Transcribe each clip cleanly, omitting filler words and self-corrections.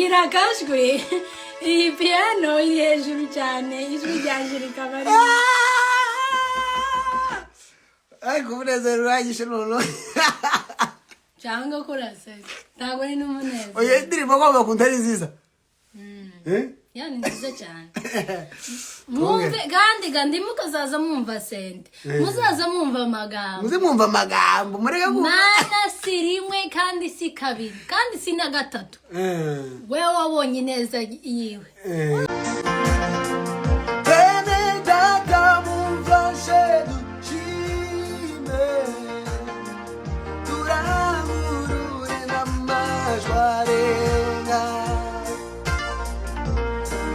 Ngira akajwi. Iyi piyano iri hejuru cyane, ijwi ryanjye rikaba ari Ariko umunezero urangije noneho. Cyangwa ko uraseka, ntabwo ari n'umunezero. Oya, indirimbo ko bakunda ari nziza. Eh? Ya, ni nziza cyane. Mwumve kandi ga mukazaza mwumva sente, muzaza mwumva amagambo. Muze mwumva amagambo, mureke kumva. Mana si rimwe kandi si kabiri kandi si na gatatu. Wewe wabonye ineza yiwe. Bene data, mumfashe dushime, turangurure n'amajwi arenga,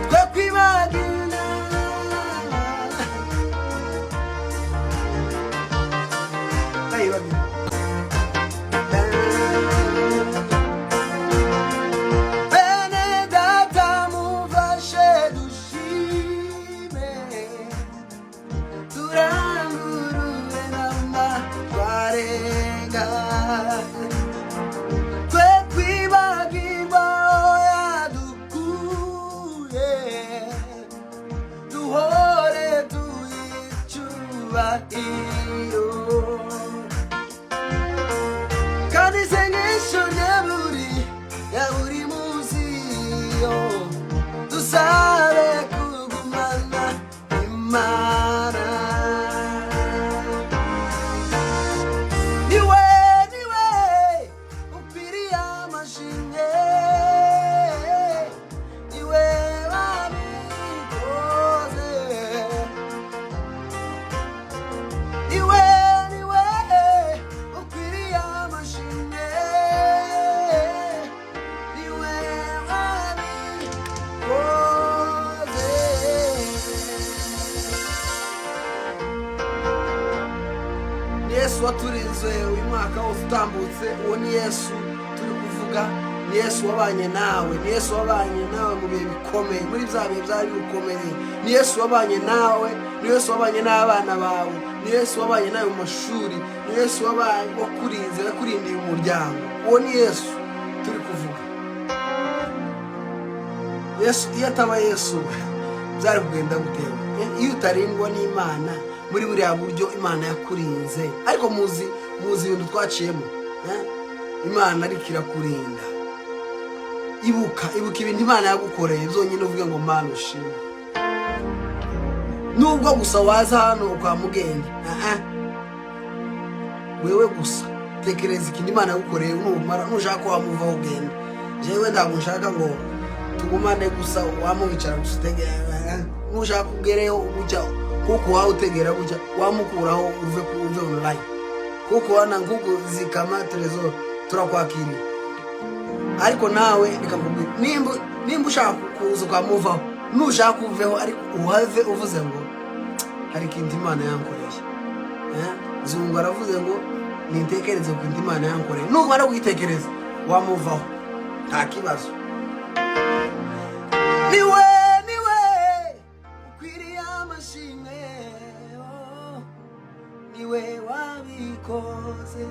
twe kwibagirana. Ndayibagira. Bene data, mumfashe dushime, turangurure n'amajwi arenga, twe kwibagirwa aho yadukuye, duhore tuyicubahiro. Kandi isengesho rya buri munsi yo dusabe kugumana Imana. Niwe, niwe ukwiriye amashimwe, niwe wabikoze. Niwe, niwe ukwiriye amashimwe, niwe wabikoze. Ni Yesu waturinze uyu mwaka wose utambutse. Uwo ni Yesu turi kuvuga, ni Yesu wabanye nawe, ni Yesu wabanye nawe mu bihe bikomeye, muri bya bihe byari bikomeye. Ni Yesu wabanye nawe, ni Yesu wabanye n'abana bawe, ni Yesu wabanye nawe mu mashuri, ni Yesu wabaye wakurinze, wakurindiye umuryango. Uwo ni Yesu turi kuvuga. Yesu, iyo ataba Yesu byari kugenda gutewe? Iyo utarindwa n'Imana muri buriya buryo Imana yakurinze, ariko muzi ibintu twaciyemo, eh? Imana ariko irakurinda. Ibuka, ibuka ibintu Imana yagukoreye byonyine, uvuge ngo: "Mana ushimwe." Nubwo gusa waza hano kwa mugenge, ah, wewe gusa tekereza ikintu Imana yagukoreye. Numara nushaka wamuvaho ugenda. Jewe ntabwo nshaka ngo tugumane gusa, wamuwicara gusa utegera. Nushaka ugereho gutya, kuko wawe utegera gutya, wamukuraho uve online, kuko wana nkuko zikama Trésor turakwakiriye. Ariko nawe reka nkubwire, nimba ushaka kuza ukamuvaho, nushaka uveho, ariko uhave uvuze ngo: "Hari ikintu Imana yankoreye." Eh? Zungu aravuze ngo nintekereze ku kintu Imana yankoreye. Numara kuyitekereza wamuvaho, nta kibazo. Niwe, niwe ukwiriye amashimwe, oh, niwe wabikoze.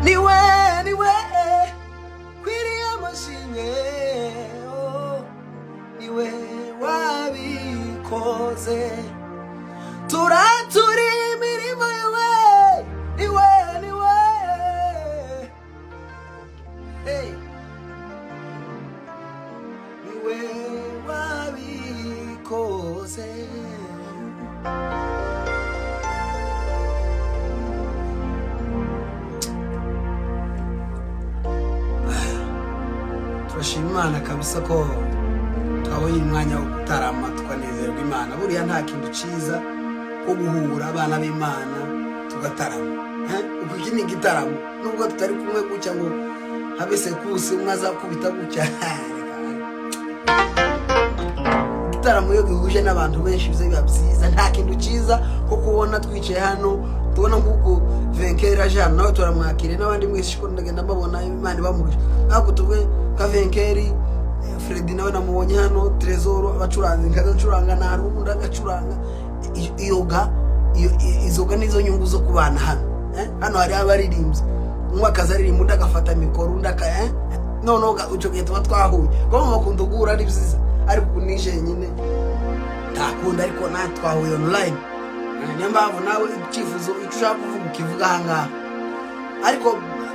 Niwe, niwe ukwiriye amashimwe, oh, niwe wabikoze. Turatura imirimo yawe, niwe, niwe, hey. Niwe wabikoze. Turashima Imana kabisa ko twabonye umwanya wo gutarama tukanezerwa Imana. Buriya nta kintu cyiza ko guhura abana b'Imana tugatarama. Eh? Uku iki ni igitaramo, nubwo tutari kumwe gutya ngo habe sekuse umwe azakubita gutya. Igitaramo iyo gihuje n'abantu benshi biza biba byiza. Nta kintu cyiza ko kubona twicaye hano, tubona nk'uko Venkeri aje hano, nawe turamwakiriye, n'abandi mwese ko ndagenda mbabona, Imana ibamugisha. Ariko tuvuge nka Venkeri, Fredi nawe namubonye hano, Trésor, abacuranzi nkagacuranga, nta n'undi agacuranga. Iyo ga iyo izo ga nizo nyungu zo kubana hano, eh? Hano hari abaririmbyi. Umwe akaza aririmba, undi agafata mikoro, undi aka noneho icyo gihe tuba twahuye, kuko bakunda guhura ari byiza, ariko ubu ni jenyine ntakunda, ariko natwe twahuye online. Niyo mpamvu nawe icyifuzo, icyo ushaka kuvuga, ukivuga ahangaha. Ariko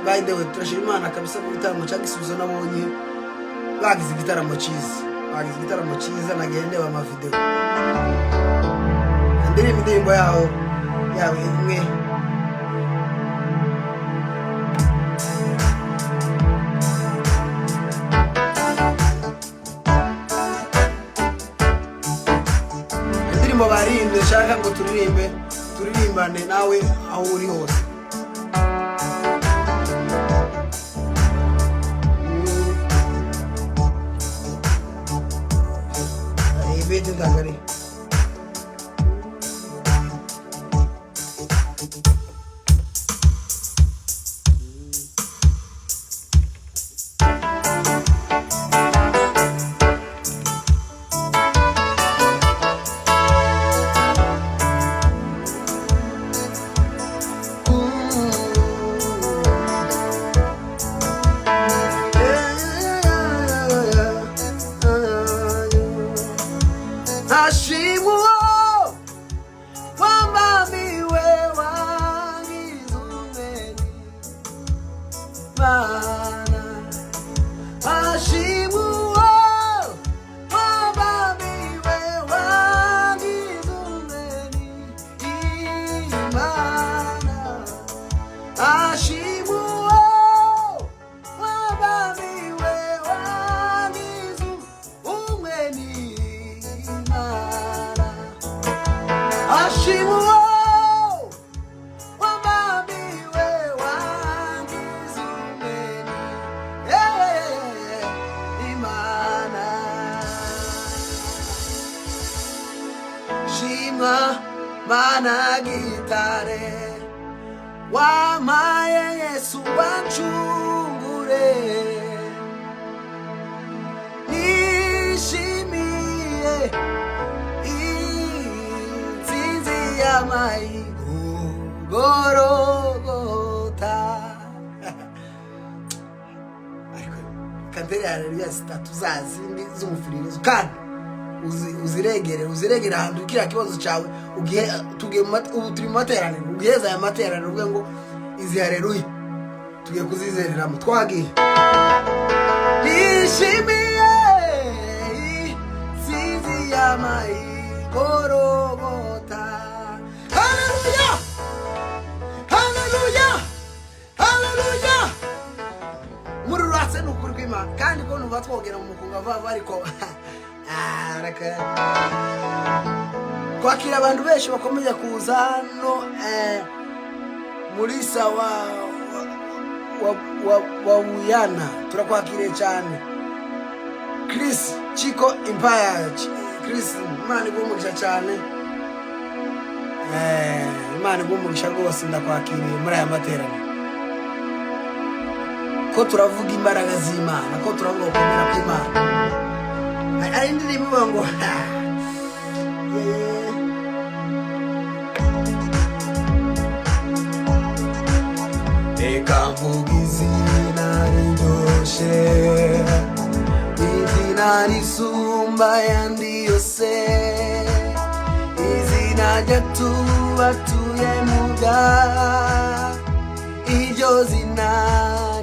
by the way, turashima Imana kabisa ku gitaramo cya Gisubizo. Nabonye bagize igitaramo cyiza, bagize igitaramo cyiza. Nagiye ndeba amavideo, ndirimba indirimbo yaho yabo imwe. Indirimbo baririmbye nshaka ngo turirimbe, turirimbane nawe aho uri hose. Iyi beat ntabwo ari Hashimwe uwo wambamiwe, wangize umwere Mana. Hashimwe uwo wambamiwe, wangize umwere Imana. Hashimwe uwo wambamiwe, wangize umwere Imana. Hashimwe uwo wambamiwe, wangize umwere Imana. Shimwa Mana gitare, wampaye Yesu wancungure. Nishimiye intsinzi y'amayigorogota. Ariko kanteri haleluya zitatu za zindi z'umufuririzo, kandi uziregere, uziregere ahantu kiriya kibazo cyawe ugihe. Tugiye ubu turi mu materaniro, ugiheza aya materaniro uvuge ngo izi haleluya tugiye kuzizereramo. Twagiye. Nishimiye intsinzi y'amayigorogota. Haleluya, haleluya, haleluya! Muri ruratse ni ukuri kw'Imana, kandi ko numva twogera mu mukunga vuba vuba, ariko reka kwakira abantu benshi bakomeza kuza hano. Mulisa wa Buyana, turakwakiriye cyane. Chris Chico Empire, Chris, Imana iguhe umugisha cyane. Imana iguhe umugisha rwose, ndakwakiriye muri aya materaniro. Ko turavuga imbaraga z'Imana, ko turavuga gukomera kw'Imana. Hari indirimbo ivuga ngo yeah. Reka mvuga izina riryoshe, izina risumba ayandi yose, izina ryatubatuye mu byaha. Iryo zina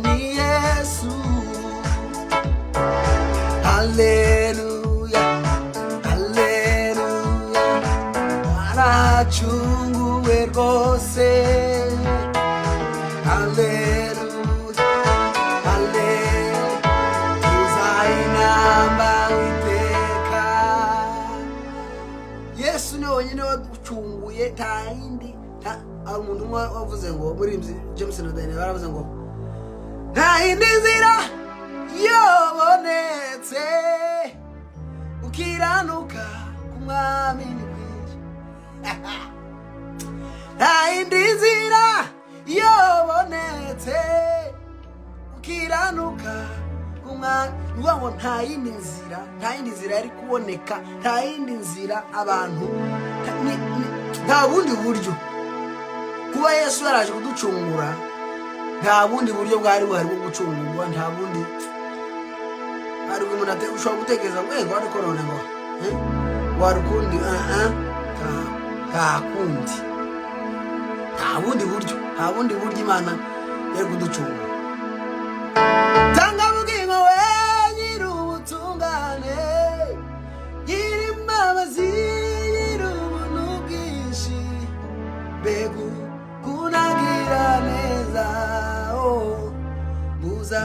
ni Yesu. Haleluya, haleluya, aracunguwe rwose. Haleluya, haleluya, tuzayinamba witeka. Yesu ni wenyine waducunguye, nta yindi. Hari umuntu umwe wavuze ngo, muri James na Daniel baravuze ngo nta yindi nzira yobonetse, ukiranuka ku Mwami ni kwinshi. Nta yindi nzira yobonetse, ukiranuka ku Mwami. Ni ukuvuga ngo nta yindi nzira, nta yindi nzira yari kuboneka, nta yindi nzira abantu nta bundi buryo. Kuba Yesu yaraje kuducungura. Nta bundi buryo bwari buhari bwo gucungurwa, nta bundi. Hari umuntu ushobora gutekereza ngo yego, ariko none ngo wari ukundi, nta kundi, nta bundi buryo, nta bundi buryo Imana yari kuducungura. Tanga bugingo we, nyir'ubutungane, nyir'imbabazi, nyir'ubuntu bwinshi, mbega kunagira neza, oh, buza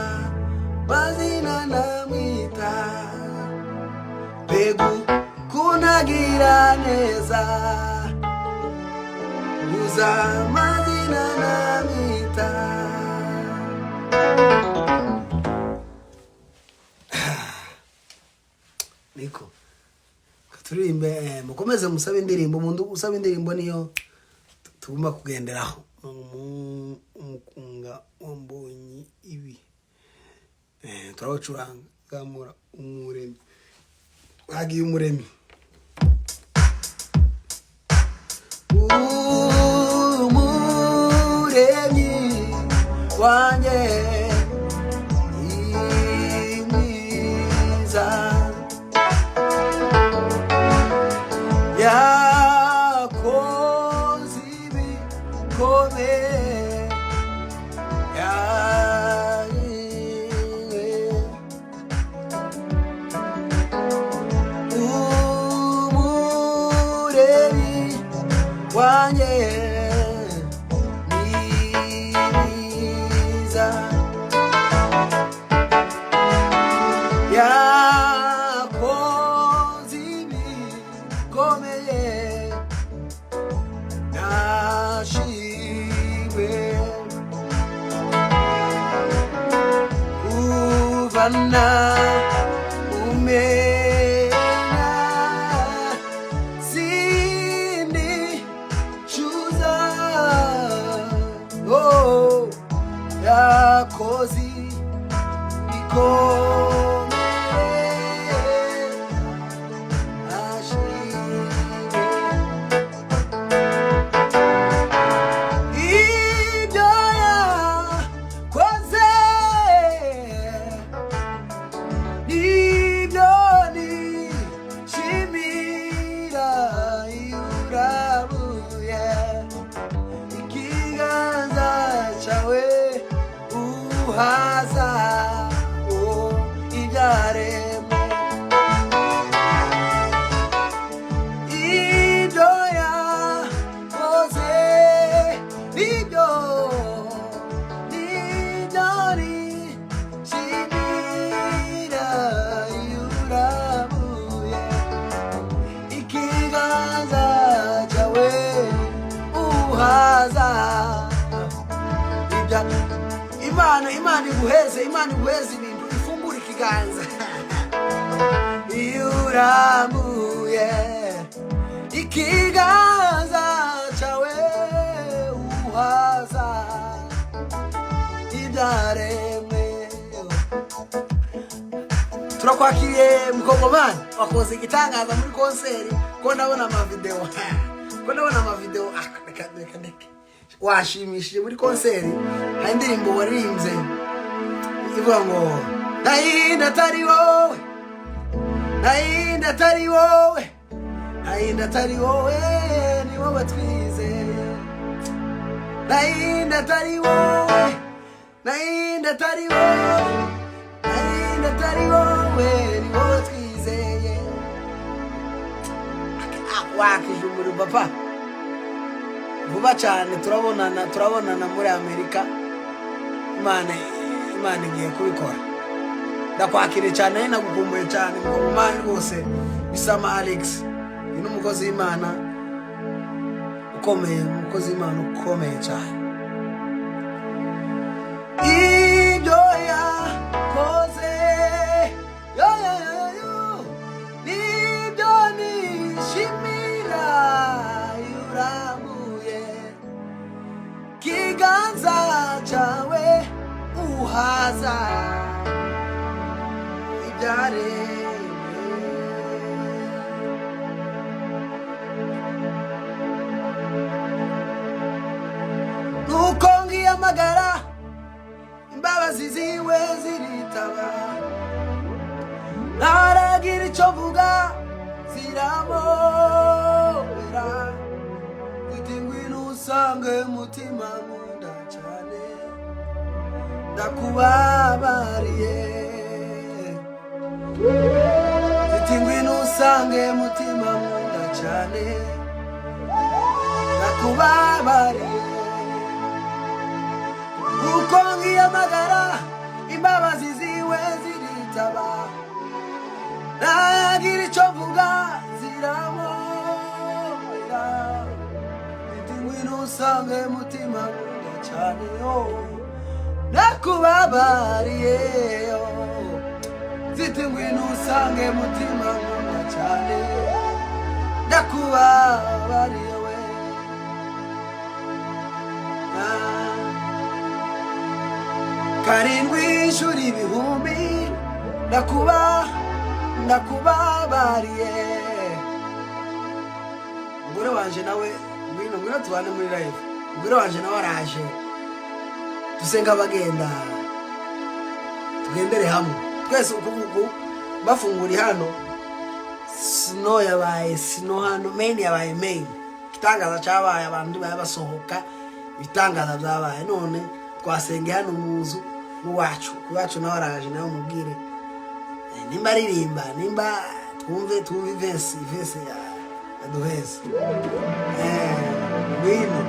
mazina namwita, mbega kunagira neza, buza mazina namwita. Niko turirimbe, mukomeze musabe indirimbo. Umuntu usaba indirimbo niyo tugomba kugenderaho. Umukunga wambonye ibi, turabacuranga. Zamura umuremyi, hagiye umuremyi. Umuremyi wanjye ni mwiza, yakoze ibikomeye, yariwe. Umuremyi wanjye ni mwiza, yakoze ibikomeye, nashimwe. Kuvana umenya sindi cuza, oh, yakoze ibikomeye, ashimwe. Ibyo yakoze nibyo nishimira. Iyo urabuye ikiganza cyawe, uhaza, oh, ibyaremwe. Ibyo yakoze nibyo, nibyo nishimira. Iyo urabuye ikiganza cyawe, uhaza ibya. Imana, Imana iguheze, Imana iguheze ibintu, ifungure ikiganza. Iyo urambuye ikiganza cyawe, uhaza ibyaremwe. Turakwakiriye mukongomani, wakoze igitangaza muri concert. Ko ndabona amavideo, ko ndabona amavideo, ah, reka reka reka, washimishije muri concert. Hari indirimbo waririmbye ivuga ngo ntayindi atari wowe, ntayindi atari wowe, ntayindi atari wowe, ni wowe twizeye, ntayindi atari wowe, ntayindi atari wowe, ntayindi atari wowe, ni wowe twizeye. Wakije umuriro papa, vuba cyane turabonana, turabonana muri Amerika. Imana, Imana igiye kubikora. Ndakwakiriye cyane, nagukumbuye cyane mukongomani rwose. Bisama Alex, uyu ni umukozi w'Imana ukomeye, umukozi w'Imana ukomeye cyane. Ibyo yakoze, yo, yo, yo, yo, nibyo nishimira. Iyo urambuye kiganza cyawe, uhaza ibyaremwe. Nuko ngihamagara. ziritaba. Ntaragira icyo mvuga ziramobera, ziti ngwino usange mutima nkunda cyane, ndakubabariye. Ziti ngwino usange mutima nkunda cyane, ndakubabariye. Uko ngiyamagara imbabazi ziwe ziritaba, nagira icyo mvuga ziramobera, ziti ngwino usange mutima nkunda cyane, oh, ndakubabariye, oh. Ziti ngwino usange mutima nkunda cyane, ndakubabariye we. Ah. Karindwi inshuro ibihumbi, ndakubabariye. Umugore wanje nawe ngwino, ngwino tubane muri live. Umugore wanje nawe araje, dusenga bagenda, tugendere hamwe twese. Uku bafungura hano, snow yabaye snow hano, main yabaye main. Igitangaza cyabaye, abantu baba basohoka, ibitangaza byabaye. None twasenge hano mu nzu muwacu, kuwacu nawe araje, nawe mubwire. Nimba aririmba, nimba twumve i verse yaduheze. Ngwino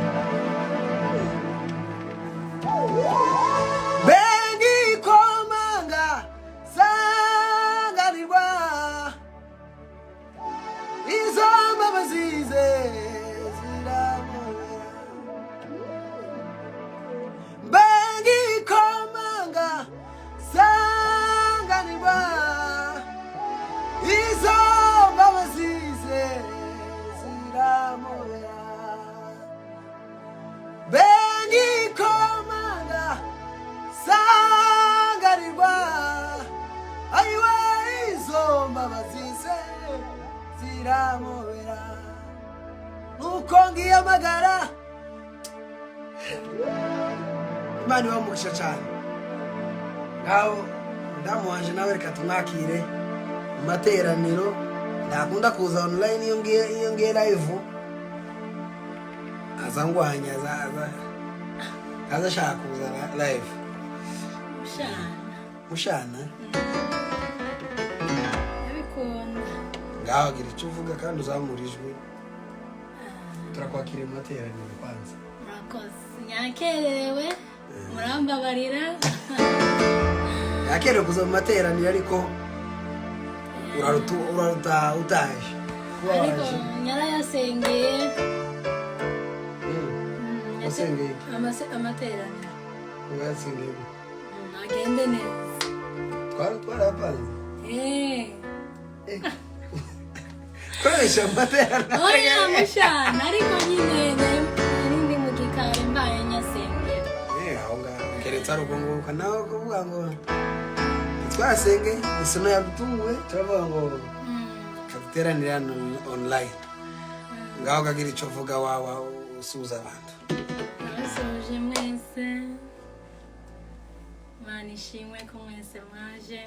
bengikomanga sanganirwa, izo mbabazi ze ziramubera. Bengikomanga sanganirwa, izo mbabazi ze ziramubera. Bengikomanga sanganirwa, ayiwe, izo mbabazi ze ziramubera. Nuko ngiyamagara, Imana ibamugisha cyane. Ngaho mudamu wanje nawe reka tumwakire mu materaniro. Ntakunda kuza online. Iyo ngiye live aza ngwanya, aza ashaka kuza live. Mushana. Mushana. Ndabikunda. Ngaho gira icyo uvuga kandi uzamura ijwi. Turakwakiriye mu materaniro kwanza. Murakoze, nyakerewe, murambabarira. Yakerewe kuza mu materaniro, ariko uraruta utaje kuba Ariko waje. nyarayasengeye. Wasengeye iki? Amateraniro. Urayasengeye gute? Agende neza. Twarapanze. Eh. Koresha amateraniro. Oya mushana, ariko nyine nari ndi mu gikari mbaye nyasengera. Eh, aho ngaho keretse ari ubwo nguko nawe kuvuga ngo twasenge isono yadutunguwe, turavuga ngo kaduteranire hano online. Ngaho kagira icyo uvuga, wawa usuhuza abantu. Nabasuhuje mwese. Imana ishimwe ko mwese mwaje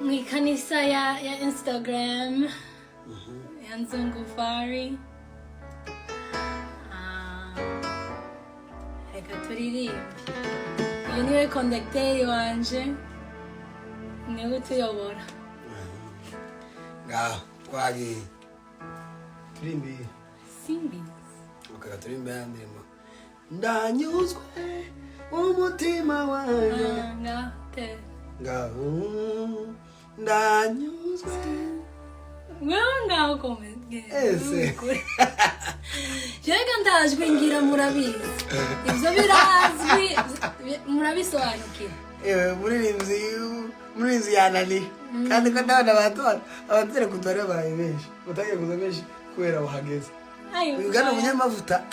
mu ikanisa ya Instagram ya Nzungu Fari. Ah, reka turirimbe. Uyu niwe kondegiteri wanje, niwe utuyobora. Ngaho twagiye, turimbiye. Simbizi. Ukaba turimbe ya ndirimbo "Ndanyuzwe umutima wanjye". Ah, ngaho te. Ngaho ndanyuzwe. Wewe ngaho komeze. Ese. Jega ndajwe ngira murabizi, ibyo birazwi, murabisobanukiwe. Ewe, umuririmbyi yananiye kandi ko ndabona abantu turi kuza babaye benshi, batangiye kuza benshi kubera bahageze. Ayo, uyu gana umunyamavuta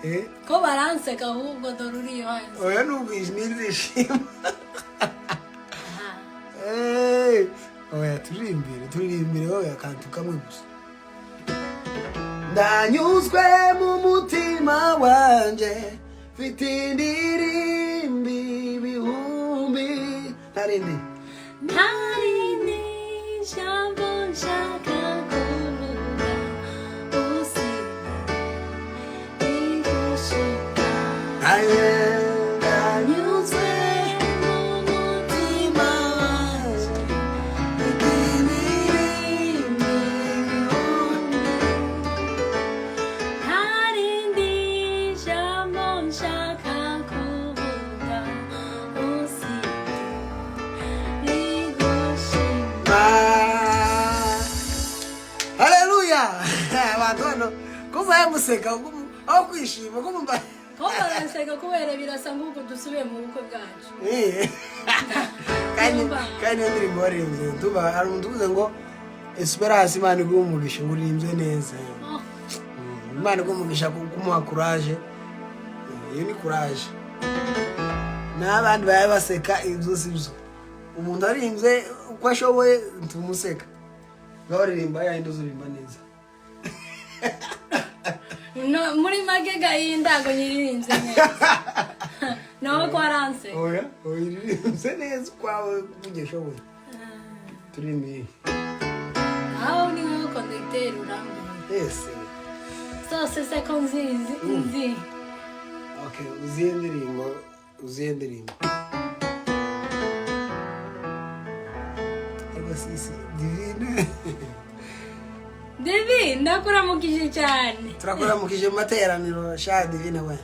eh. Ko baranseka ahubwo, dore uriyo hanze. Oya, nubwije n'izishima. Aha. Eh, oya, turirimbire wowe akantu kamwe gusa. Ndanyuzwe mu mutima wanje, mfite indirimbi. Ntarindi. Ntarindi jambo nshaka kuvuga usibye igushima. Anyuzwe Mu mutima wanjye ntarindi jambo nshaka kuvuga usibye igushima. Haleluya! Abantu hano kumva museka aho kwishima kumva. Ko baranseka kubera birasa nk'uko dusubiye mu bukwe bwacu. Kandi kandi iyo ndirimbo waririmbye tuba hari umuntu uvuze ngo Esperance, Imana iguhe umugisha, ngo uririmbye neza. Oh, Imana iguhe umugisha kumuha courage. Iyo ni courage n'abandi baba baseka, ibyo si byo. Umuntu aririmbye uko ashoboye tumuseka, ngaho ririmba yayindi uzuririmba neza. No, muri make gahinda ngo nyiririmbye neza nawe ko aranse. Oya, uyiririmbye neza ukwawe kuko ushoboye. Turirimbe. Aho ni wowe kondegiteri, urambwira. Ese Zose se ko nzizi nzi. Okay, uziye indirimbo, uziye indirimbo. Ariko sisi Divine. Divi, ndakuramukije cyane. Turakuramukije mu materaniro sha Divine we.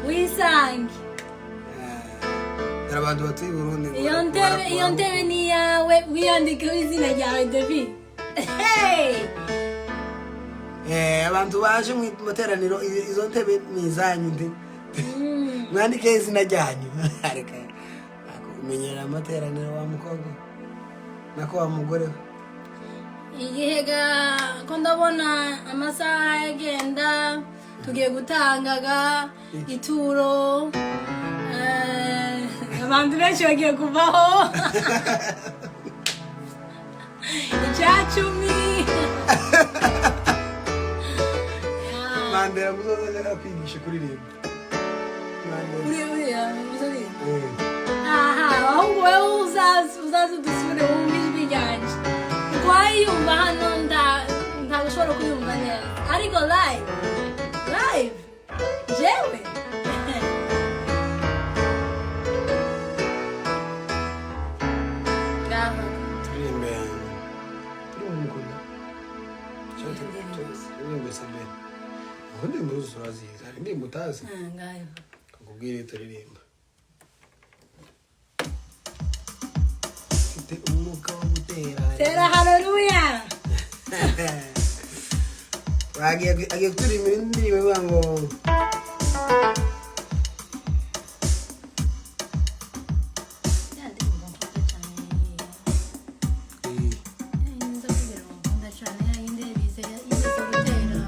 Wisange. Dore abantu batuye i Burundi ngo Iyo ntebe, iyo ntebe ni iyawe, wiyandikeho izina ryawe, Devi. Hey! Abantu baje mu materaniro, izo ntebe ni izanyu nde mwandike izina ryanyu. Reka umenyera amateraniro wa mukobwa nako wa mugore we. Igihe ga ko ndabona amasaha yagenda, tugiye gutangaga ituro. Abantu benshi bagiye kuvaho 10%. Mandela muzoza aja kwigisha kuririmba. Mandela. Uriya uriya uzaririmba. Eh. Aha, ahubwo wowe uzaze, uzaze dusubire wumve ijwi ryanjye, kuko wayiyumva hano ntabwo ushobora kuyumva neza, ariko live, live jewe. Ngaho. Turirimbe, turirimbe umukunda. Turirimbe sebene. Ubu indirimbo zose urazizi, hari indirimbo utazi? Ah, ngaho. Kakubwire turirimba. Mfite umwuka wo gutera. Tera haleluya. Agiye kuturirimba indirimbo ivuga ngo Ya ndirimbo nkunda cyane. Ya yindi nza kubwira ngo nkunda cyane, ya yindi bize igeze gutera.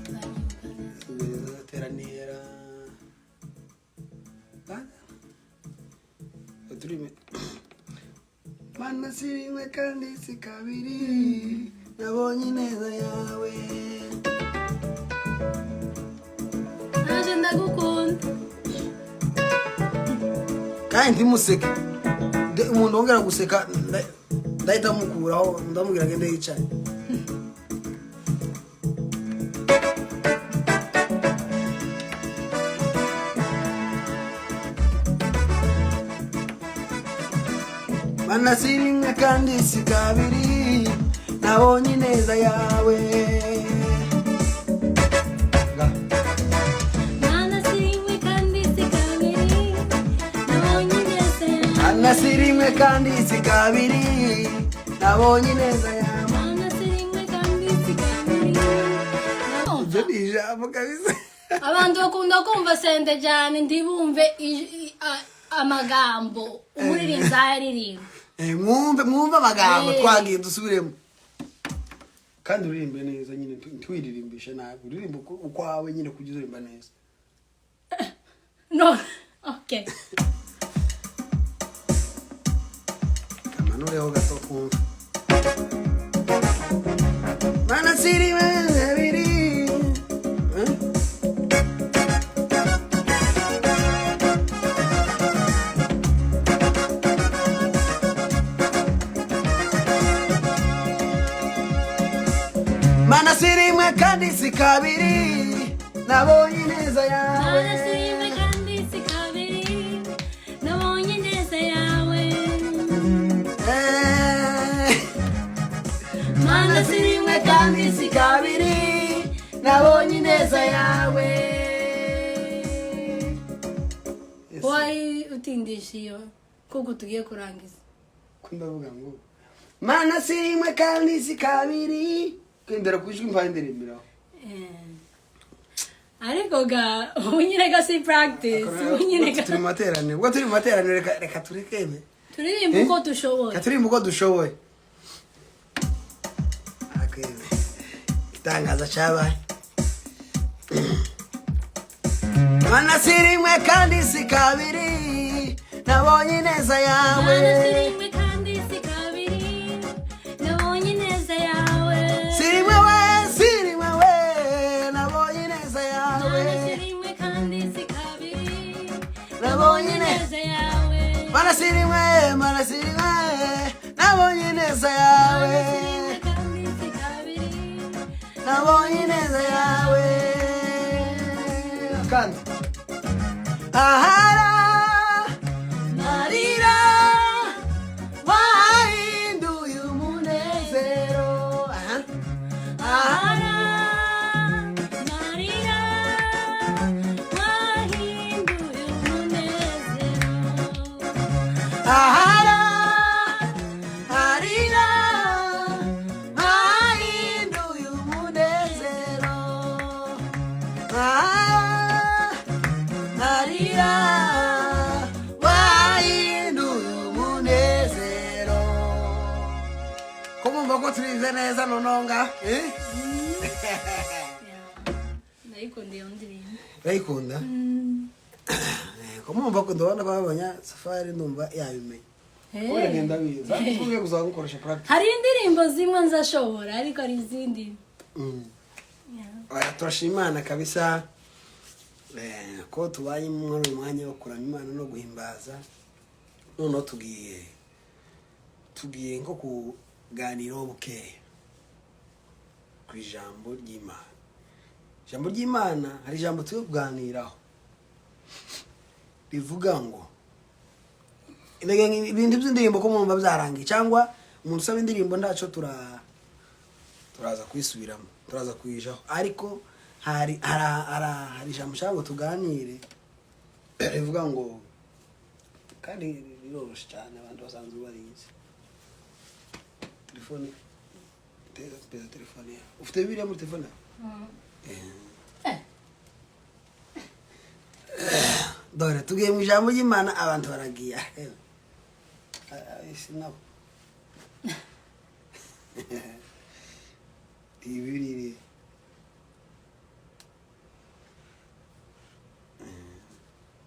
Nzayibuka neza. Teranira turime. Mana, si rimwe kandi si kabiri nabonye ineza yawe. Naje ndagukunda. Kandi ntimuseke. Umuntu wongera guseka ndahita mukuraho, ndamubwira agende yicaye. Mana, si rimwe kandi si kabiri nabonye ineza yawe. Mana, si rimwe kandi si kabiri nabonye ineza yawe. Mana, si rimwe kandi si kabiri nabonye ineza yawe. Mana, si rimwe kandi si kabiri. Ibyo ni ijambo kabisa. Abantu bakunda kumva sente cyane, ntibumve amagambo umuririmbyi aririmba. Mwumve, mwumve amagambo. Eh. Twagiye dusubiremo kandi uririmbe neza nyine, ntiwiririmbishe nabi, uririmbe ukwawe nyine kujya uririmba neza. No, okay. Kamanureho gato twumve. Mana, si rimwe kabiri. Eh? kandi si kabiri, nabonye ineza yawe. Mana si rimwe kandi si kabiri, nabonye ineza yawe. Mana si rimwe kandi si kabiri, nabonye ineza yawe. Why utindisha iyo kuko tugiye kurangiza? Ko ndavuga ngo Mana si rimwe kandi si kabiri, kwendera ku ijwi mvaye ndirimbiraho. Ariko ga ubu nyine ga si practice ubu nyine ga. Turi mu materaniro, ubwo turi mu materaniro, reka turekeme. Turirimba uko dushoboye. Reka turirimbe uko dushoboye. Akweme itangaza cyabaye. Mana si rimwe kandi si kabiri, nabonye ineza yawe. Mana si rimwe kandi si kabiri, nabonye ineza yawe. Si rimwe we, si rimwe we, nabonye ineza yawe. Mana si rimwe kandi si kabiri, nabonye ineza ineza yawe. Mana si rimwe, Mana si rimwe, nabonye ineza yawe. Mana si rimwe kandi si kabiri, nabonye ineza yawe. Kandi ahara marira wahinduye umunezero. Aha aha. Ahara marira wahinduye umunezero. Ahara marira wahinduye umunezero. Ahara marira wahinduye umunezero. Ko mumva ko turize neza nononga, eh? Ndayikunda iyo ndirimbo. Urayikunda? Ko mumva ko ndabona ko babonye safari, ndumva yabimenye. Uragenda biza tugiye kuzaba gukoresha practice. Hari indirimbo zimwe nzashobora, ariko hari izindi. Oya, turashima Imana kabisa ko tubanye muri uyu mwanya wo kuramya Imana no guhimbaza. Noneho tugiye nko kuganiraho bukeya ku ijambo ry'Imana. Ijambo ry'Imana, hari ijambo turi kuganiraho rivuga ngo ibintu by'indirimbo, ko mwumva byarangiye cyangwa umuntu usaba indirimbo, ntacyo, turaza kuyisubiramo, turaza kuyijaho. Ariko hari ijambo nshaka ngo tuganire rivuga ngo, kandi riroroshye cyane, abantu basanzwe barizi. Telefone, teza telefone yawe. Ufite Bibiliya muri telefone yawe? Eh. Dore tugiye mu ijambo ry'Imana, abantu baragiye. Sinabo iyi Bibiliya iri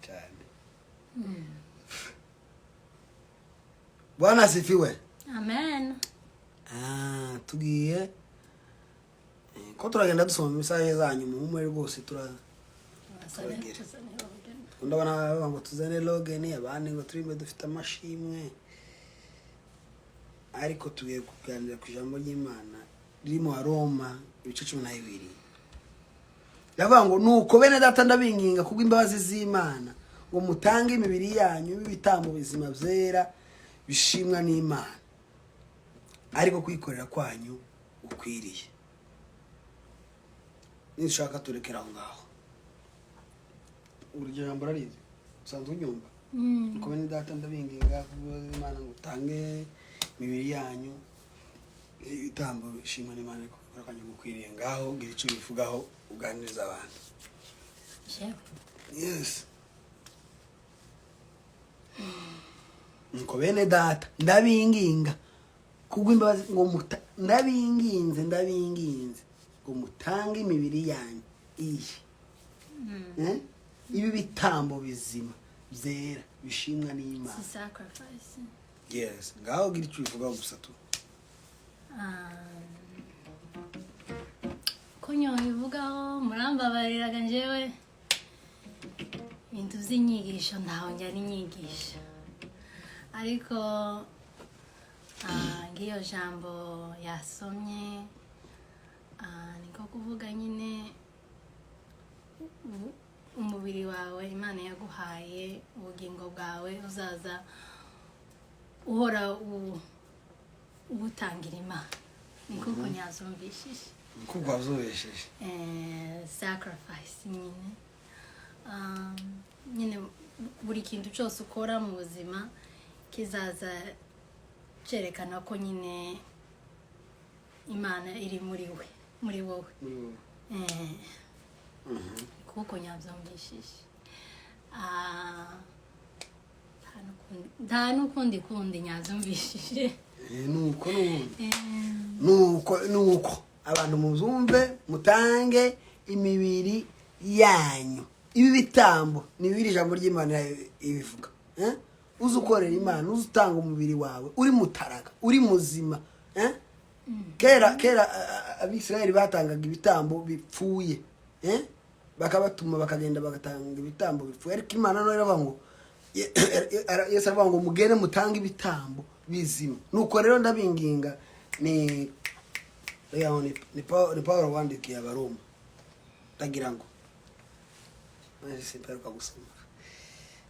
cyane. Bwana asifiwe. Amen. Ah, tugiye ko turagenda dusoma message zanyu muhumure rwose tura Turagera. Ndabona bavuga ngo tuzane logeni, abandi ngo turimbe dufite amashimwe, ariko tugiye kuganira ku ijambo ry'Imana riri mu Roma ibice 12. Ndavuga ngo nuko bene data, ndabinginga kubw'imbabazi z'Imana ngo mutange imibiri yanyu y'ibitambo bizima byera bishimwa n'Imana, ariko kwikorera kwanyu gukwiriye. Nishaka turekera aho ngaho. Urugero, jambo urarizi, usanzwe unyumva. Nuko bene data, ndabinginga kubw'imbabazi z'Imana ngo utange imibiri yanyu ibitambo bishimwa n'Imana, ariko kwikorera kwanyu gukwiriye. Ngaho gira icyo ubivugaho, uganiriza abantu. Jewe. Yes. Nuko bene data, ndabinginga kubw'imbabazi ngo muta ndabinginze, ndabinginze ngo mutange imibiri yanyu iyi. Eh? Ibi bitambo bizima byera bishimwa n'Imana. Si sacrifice. Yes, ngaho gira icyo ubivugaho gusa tu. Ko nyobivugaho, murambabariraga njyewe ibintu by'inyigisho ntaho njya n'inyigisho, ariko ngiyo jambo yasomye. Ni nko kuvuga nyine umubiri wawe Imana yaguhaye, ubugingo bwawe, uzaza uhora ubutangira Imana. Niko uko nyazumvishije. Kuko wabyubesheje. Sacrifice nyine. Nyine buri kintu cyose ukora mu buzima kizaza cyerekana ko nyine Imana iri muri we, muri wowe. Kuko nyabyumvishije. Nta n'ukundi kundi nyabyumvishije. Nuko n'ubundi nuko abantu muzumve, mutange imibiri yanyu ibi bitambo. Ni bibiri, ijambo ry'Imana ibivuga, eh? Uzi ukorera Imana, uzi utanga umubiri wawe uri mutaraga, uri muzima, eh? Kera kera Abisirayeli batangaga ibitambo bipfuye, eh? Bakabatuma bakagenda bagatanga ibitambo bipfuye, ariko Imana nayo iravuga ngo, Yesu aravuga ngo mugende mutange ibitambo bizima. Nuko rero ndabinginga, ni reka ni Paul wandikiye Abaroma, ndagira ngo simperuka gusoma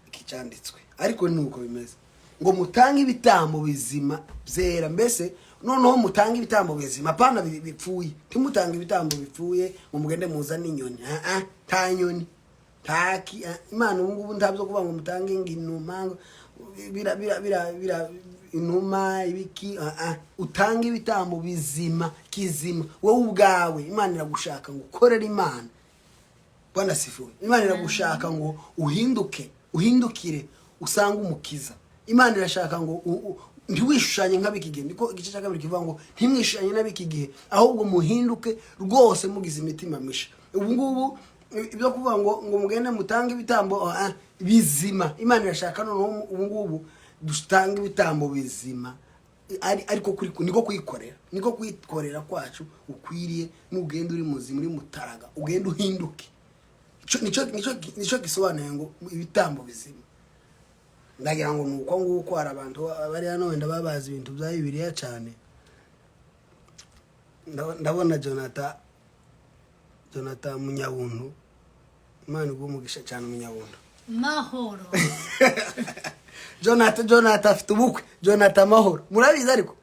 iki cyanditswe, ariko ni uko bimeze, ngo mutange ibitambo bizima byera. Mbese noneho mutange ibitambo bizima, apana bipfuye. Ntimutange ibitambo bipfuye ngo mugende muzane inyoni. Ah, ah, nta nyoni, ntaki. Ah, Imana ubu ngubu ntabyo kuvuga ngo mutange ngo inuma, ngo bira bira bira bira inuma ibiki. Ah, ah. Utange ibitambo bizima, kizima, wowe ubwawe. Imana iragushaka ngo ukorere Imana. Bwana sifuwe. Imana iragushaka ngo uhinduke, uhindukire usange Umukiza. Imana irashaka ngo ntiwishushanye nk'ab'iki gihe. Niko igice cya kabiri kivuga ngo ntimwishushanye n'ab'iki gihe, ahubwo muhinduke rwose mugize imitima misha. Ubu ngubu ibyo kuvuga ngo mugende mutange ibitambo bizima, Imana irashaka noneho ubu ngubu dutange ibitambo bizima, ariko kuri niko kwikorera, niko kwikorera kwacu ukwiriye. Nugenda uri muzima, uri mutaraga, ugenda uhinduke. Nico gisobanuye ngo ibitambo bizima. Ndagira ngo ni uko nguko. Hari abantu bari hano wenda babazi ibintu bya Bibiliya cyane. Ndabona Jonathan Munyabuntu, Imana iguhe umugisha cyane, Munyabuntu. Mahoro. Jonathan afite ubukwe, Jonathan Mahoro, murabizi ariko.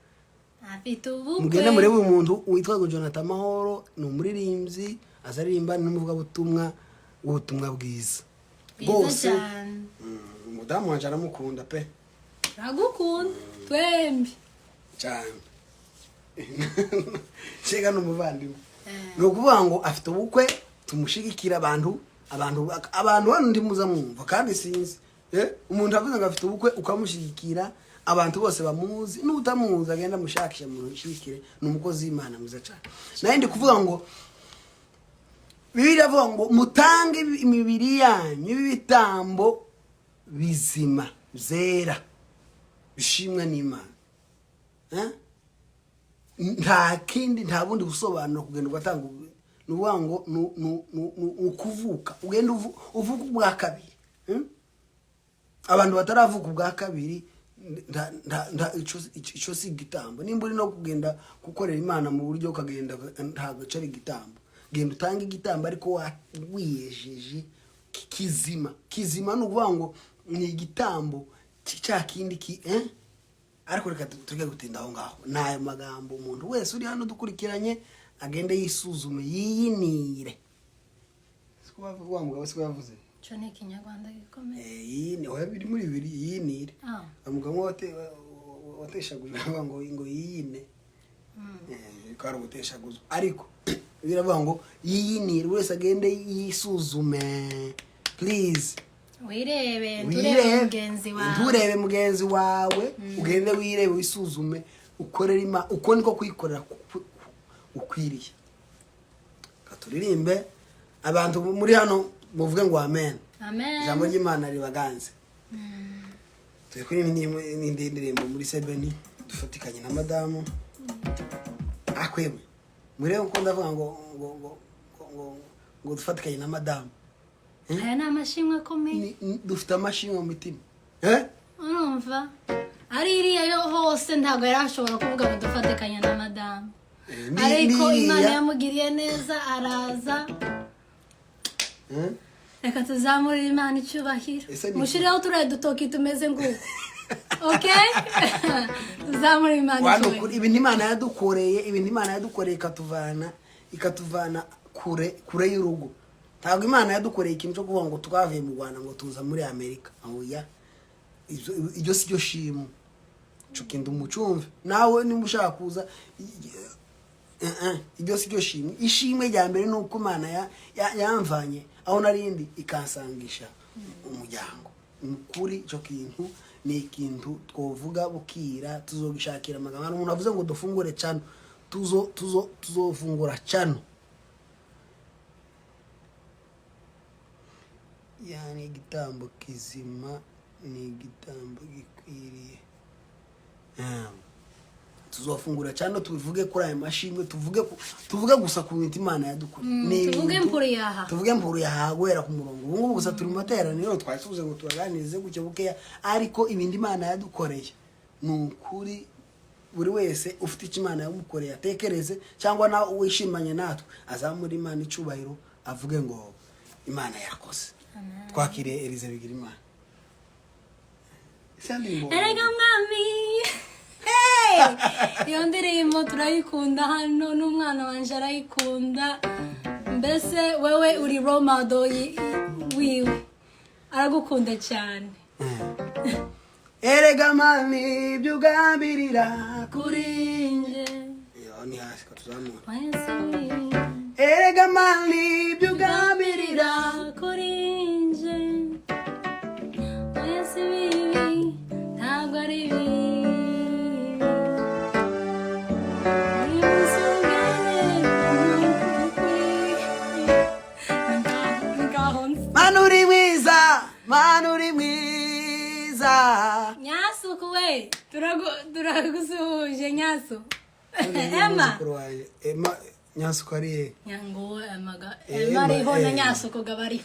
Afite ubukwe. Mugende murebe umuntu witwa ngo Jonathan Mahoro, ni umuririmbyi, aza aririmba n'umuvugabutumwa w'ubutumwa bwiza. Bwiza Rwose. cyane. Umudamu wanje aramukunda pe. Turagukunda twembi. Cyane, shega ni umuvandimwe. Ni ukuvuga ngo afite ubukwe, tumushigikira. Abantu hano ndimuza mwumva kandi sinzi, umuntu avuze ngo afite ubukwe ukamushyigikira, abantu bose bamuzi n'utamuzi agenda amushakisha mumushyigikire. Ni umukozi w'Imana mwiza cyane. Nayo ndi kuvuga ngo Bibiliya iravuga ngo mutange imibiri yanyu ibitambo bizima byera bishimwa n'Imana. Eh? Nta kindi, nta bundi busobanuro. Kugenda ugatanga ni ukuvuga ngo ni ukuvuka, ugenda uvuka ubwa kabiri. Abantu bataravuka ubwa kabiri, ico si igitambo. Nimba uri no kugenda gukorera Imana mu buryo ukagenda, ntabwo ari igitambo. Genda utange igitambo ariko wiyejeje, kizima. Kizima ni ukuvuga ngo ni igitambo cya kindi ki, eh? Ariko reka tujye gutinda aho ngaho. Ni ayo magambo. Umuntu wese uri hano dukurikiranye agende yisuzume, yiyinire. Siko bavuga, wa mugabo siko yavuze? Ico ni Ikinyarwanda gikomeye. Yiyini, oya, biri muri bibiri, yiyinire. Ah. Umugabo wateshaguje avuga ngo yiyine. Ko ari uguteshaguzwa, ariko biravuga ngo yiyinire. Buri wese agende yisuzume, please. Wirebe, nturebe Wirebe, mugenzi wawe. Nturebe mugenzi wawe. Ugende wirebe, wisuzume, ukorere Imana. Uko niko kwikorera ukwiriye. Reka turirimbe. Abantu muri hano muvuge ngo amen. Amen. Ijambo ry'Imana ribaganze. Turi kuri n'indi ndirimbo muri sebeni dufatikanye na madamu akwemwe. Murebe uko ndavuga ngo dufatikanye na madamu. Aya ni amashimwe akomeye. Dufite amashimwe mu mitima, eh? Urumva ari iriya yo hose ntabwo yari ashobora kuvuga ngo dufatikanye na madamu. Ariko n'iriya. Imana yamugiriye neza, araza. Eh? Reka tuzamurire Imana icyubahiro. Ese Mushireho turiya dutoki tumeze nguko, okay? Tuzamurire Imana Wano icyubahiro. kuri ibintu Imana yadukoreye, ibintu Imana yadukoreye ikatuvana kure kure y'urugo. Ntabwo Imana yadukoreye ikintu cyo kuvuga ngo twavuye mu Rwanda ngo tuza muri Amerika, oya. Iryo si ryo shimwe. Ico kintu umucumve nawe niba ushaka kuza. Iryo si ryo shimwe. Ishimwe rya mbere ni uko Imana yamvanye aho narindi ikansangisha umuryango. Ni ukuri, icyo kintu ni ikintu twovuga bukira, tuzogishakira amagambo. Hari umuntu avuze ngo dufungure channel, tuzo tuzo tuzofungura channel. Yani igitambo kizima ni igitambo gikwiriye. Tuzofungura channel, tuvuge kuri aya mashimwe, tuvuge gusa ku bintu Imana yadukoreye. Ni Tuvuge mpuru yaha. Tuvuge mpuru yaha guhera ku murongo. Ubu ngubu gusa turi mu materaniro, twari tuvuze ngo tubaganirize gutya bukeya, ariko ibindi Imana yadukoreye ni ukuri, buri wese ufite icyo Imana yamukoreye atekereze, cyangwa nawe wishimanye natwe azamure Imana icyubahiro, avuge ngo Imana yakoze. Twakiriye Elize Bigirimana. Ese ndirimbo? Erega mwami. Hey! Iyo ndirimbo turayikunda hano, n'umwana wanje arayikunda. Mbese wewe uri role model wiwe, aragukunda cyane. Erega mami, ibyo ugambirira kuri nje. Iyo ni hasi, katuzamura. Wese. Erega mami, ibyo ugambirira kuri nje, oya si bibi, ntabwo ari bibi. Nimusongere ngaho nzi. Mana uri mwiza, Mana uri mwiza. Nyasuku we, turagusuhuje Nyasu, Emma. Umwuzukuru wanjye Emma. Nyasuku ari he? Nyango Emma Emma, Emma ariho na Nyasuku gabariho.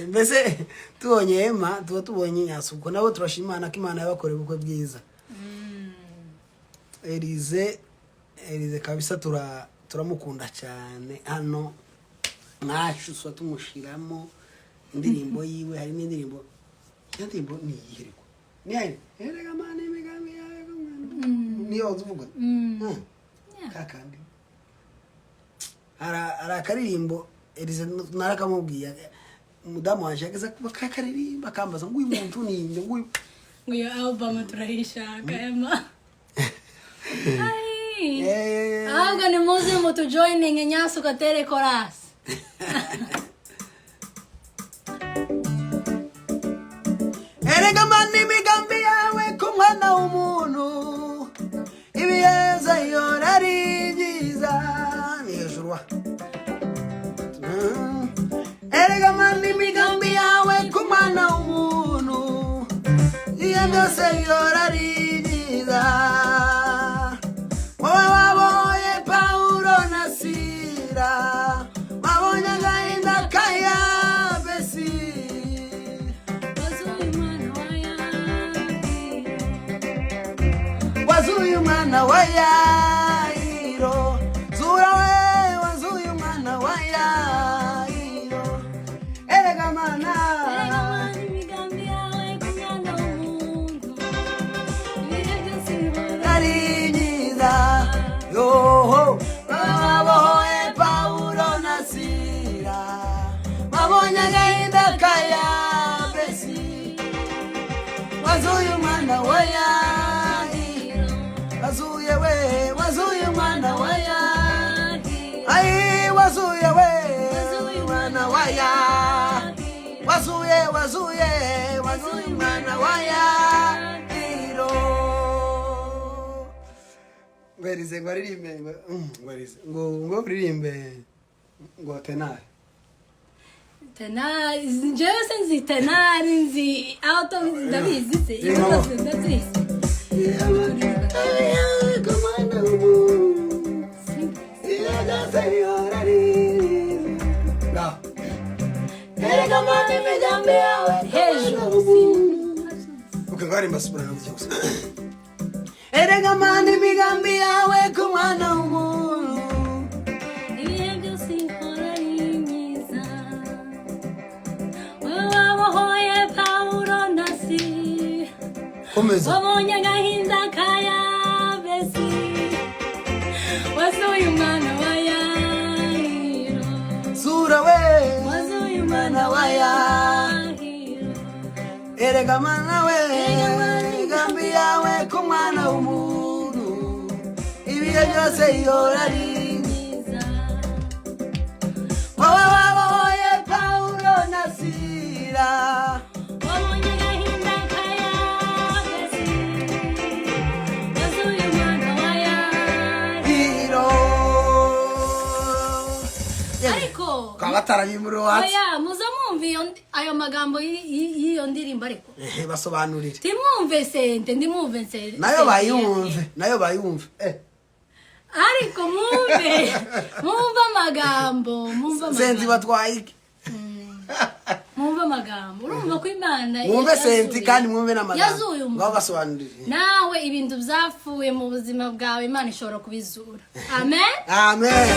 Mbese tubonye Emma tuba tubonye Nyasuku, nabo turashima Imana ko Imana yabakoreye ubukwe bwiza. Elize, Elize kabisa turamukunda cyane hano mwacu, tuba tumushiramo indirimbo yiwe. Harimo indirimbo, iyo ndirimbo ni iyihe? Ariko ni ayo "Erega Mana imigambi yawe ku mwana", niyo uvuga? Yeah. Kakandi hari akaririmbo Elize narakamubwiye, umudamu wanje yageze kuba kakaririmba akambaza ngo uyu muntu ni nde, ngo uyu Ngo iyo album turayishaka, Emma. Ai. Ahubwo nimuze mutujoininge, Nyasuku atere chorus. Erega Mana imigambi yawe ku mwana w'umuntu, ibiyeza yora ari byiza. Ni hejuru wa. Erega Mana imigambi yawe ku mwana w'umuntu, iyo byose yora ari byiza. Wowe wabonye Pawulo na Sila, wabonye agahinda ka Yabesi. Wazuye umwana wa Yairo. Wazuye umwana wa Yayiro, zura we, wazuye umwana wa Yayiro, erega Mana. Erega Mana imigambi yawe ku mwana w'umuntu, ibihe byose bihora ari byiza. Yoho, babohoye Pawulo na Sila, babonye agahinda ka Yabesi. Wazuye umwana wa Yayiro, wazuye we, wazuye umwana wa Yayiro. Ai, wazuye we, umwana wa ya, wazuye, wazuye, wazuye umwana wa Yairo. Ngo Elize ngo aririmbe ngo ngo Elize ngo uririmbe ngo tenari. Tenari, njyewe se nzi tenari, nzi alto, ndabizi se ibyo byose ndabizi. Ku mwana w'umuntu, iyo byose bihora ari byiza. Erega Mana imigambi yawe Hejuru. Okay, ngarimba soprano gusa. Erega Mana imigambi yawe ku mwana w'umuntu. Komeza. Wabonye agahinda ka Yabesi, wazuye umwana wa Yayiro. Sura we. Wazuye umwana wa Yayiro. Erega mana we. Erega mana. Imigambi yawe ku mwana w'umuntu ibihe byose ihora ari Mwiza. Wowe wabohoye Pawulo na Sila. Wabonye agahinda ka Yabesi, wazuye umwana wa Yayiro. Hiro. Ariko Kabataranye muri watsi. Oya, muza mwumva ayo magambo y'iyo ndirimbo, ariko Ehe, basobanurire. Timwumve sente, ndimwumve sente. Nayo bayumve, nayo bayumve, eh. Ariko mwumve amagambo, mwumve Senzi amagambo. batwaye iki? Mwumve amagambo, urumva ko Imana Mwumve senti kandi mwumve n'amagambo. Yazuye umuntu. Ngaho basobanurire. Nawe ibintu byapfuye mu buzima bwawe, Imana ishobora kubizura. Amen. Amen.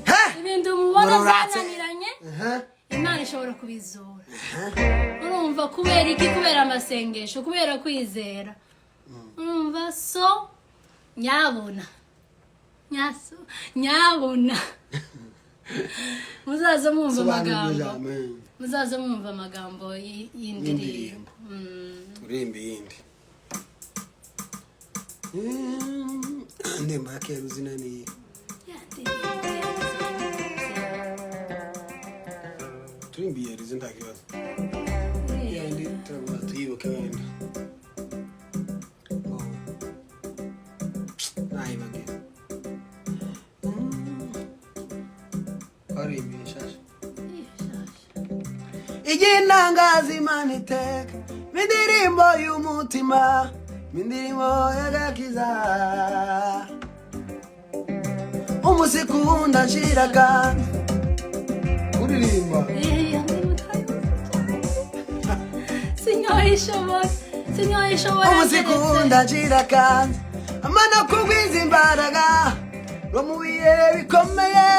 He! Ibintu mubona Mururatse. byananiranye, Ehe. Imana ishobora kubizura. Urumva kubera iki? Kubera amasengesho, kubera kwizera. Urumva, so nyabona nyaso nyabona muzaza mwumva Sobanurire. amagambo. Amen. Muzaza mwumva amagambo y'indirimbo. Y'indirimbo. Turirimbe iyindi indirimbo ya kera uzina ni Ya ndirimbo Turirimbe iyo rizi, nta kibazo. Yandi turabanza tuyibuke wenda. Oh. Nayibagiwe. Twaririmbiye nshasha. Igintangaza Imana iteka indirimbo y'umutima, indirimbo y'agakiza, umunsi kuwundi nshiraga kuririmba. Sinyoyishobora, sinyoyishobora. Umunsi kuwundi nshiraga amana kugwiza imbaraga no mu bihe bikomeye.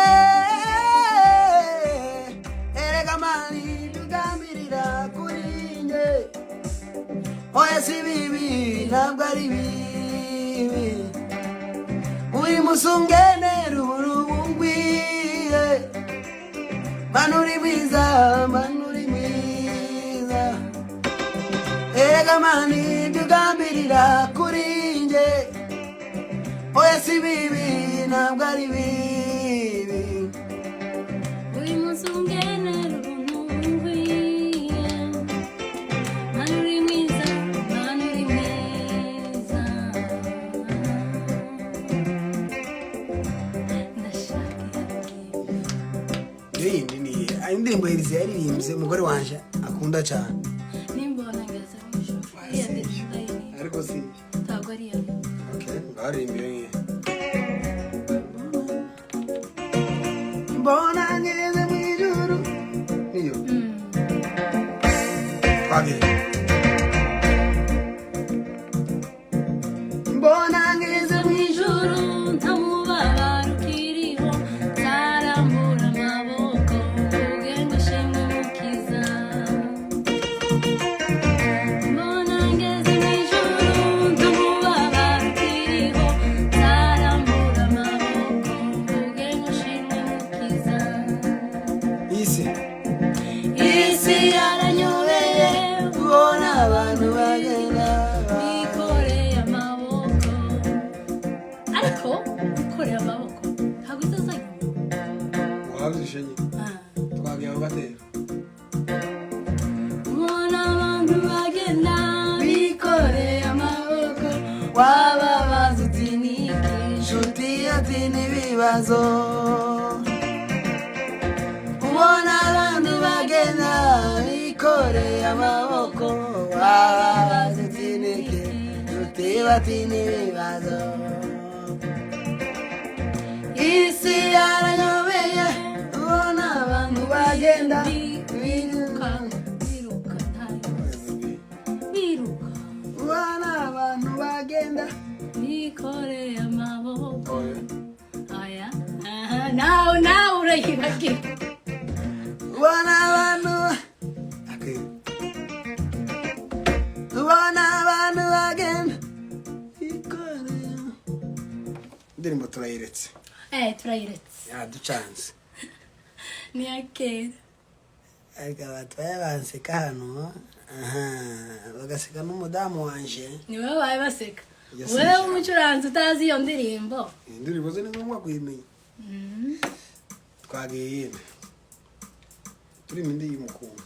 Erega mani tugambirira kuri nge, oya si bibi, ntabwo ari bibi. Uri musungenera uburubungwiye. Mana uri mwiza, mana uri mwiza. Erega mani tugambirira kuri nge, oya si bibi, ntabwo ari bibi. Buri munsi ungenera ubuntu bungwiye. Mana uri mwiza, Mana uri mwiza. Ndashaka iyo. Iyo yindi ni indirimbo Elize yaririmbye, umugore wanje akunda cyane. Nimbona ngeze mu ijuru, iriya ndirimbo ndayirimba. Ariko si Ntabwo ari iyo. Okay, ngaririmba iyo ngiyo. Mbona ngeze mu ijuru niyo. Twagiye. Mbona ngeze Mu ijuru nta mubabaro ukiriho, nzarambura amaboko mvuge ngo shimwe Mukiza. Mbona ngeze mu ijuru nta mubabaro ukiriho, nzarambura amaboko mvuge ngo shimwe Mukiza. Isi. Isi yaranyobeye. Kubona abantu bagenda Bikoreye amaboko, ariko bikoreye amaboko ntabwo izazajya. Wabyishe nyine. Twagiye aho gatera. Ubona abantu bagenda bikoreye amaboko, wababaza uti ni iki? Inshuti ati n'ibibazo. Ubona abantu bagenda bikoreye amaboko, wababaza uti niki? Inshuti bati n'ibibazo. Isi yaranyobeye ubona abantu bagenda Biruka, biruka, ntayo biruka. Ubona abantu bagenda Bikoreye amaboko. Aya aha, nawe nawe urayibagira. Ubona abantu. Okay. Ubona abantu. Indirimbo turayiretse. Eh, turayiretse. Yaducanze. Ni iya kera. Ariko abatwaye banseka hano, aha, bagaseka n'umudamu wanje. Ni wowe bawe baseka. Yes, Wowe ijambo. w'umucuranzi utazi iyo ndirimbo. Indirimbo ze ni ngombwa kuyimenya. Twagiye yine turimo indi y'umukunga.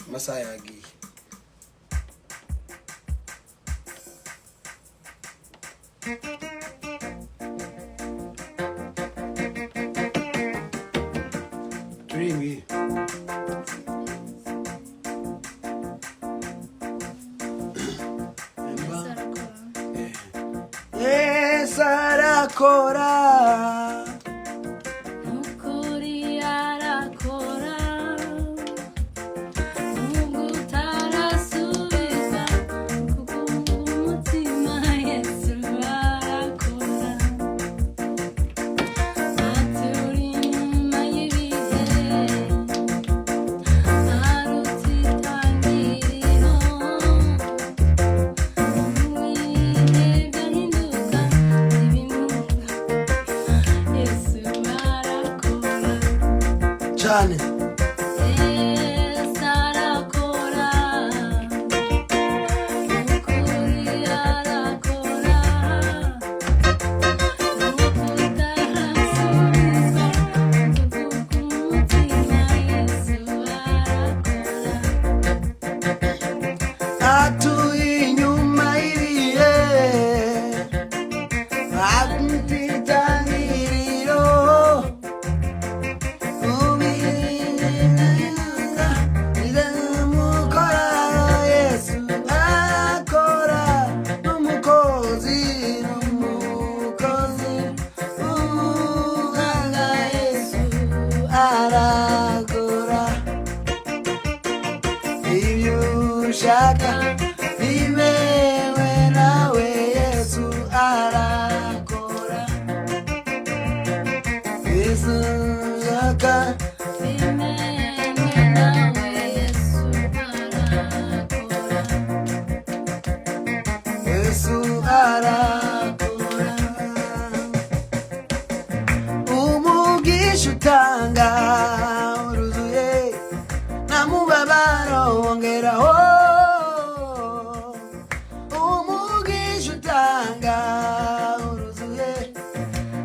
Amasaha yagiye. Turirimba iyi. Yesu arakora. Nukuri arakora, nubwo utarasubiza kuko umutima, Yesu arakora. Aturi inyuma y'ibihe, aruta itangiriro. Ibihe byahinduka ibimuga, Yesu arakora. Cyane. Yesu arakora, ukuri arakora, nuko utarasubizwa kuko umutima, Yesu arakora. Atuye inyuma y'ibihe, atitangiriro, mukora. Yesu arakora, n'umukozi, n'umukozi umuhanga. Yesu arakora. Ibyo ushaka bimewe nawe, Yesu arakora. Yesu ushaka Bimenye nawe, Yesu arakora. Yesu arakora. Umugisha utanga uruzuye, nta mubabaro wongeraho. Umugisha utanga uruzuye,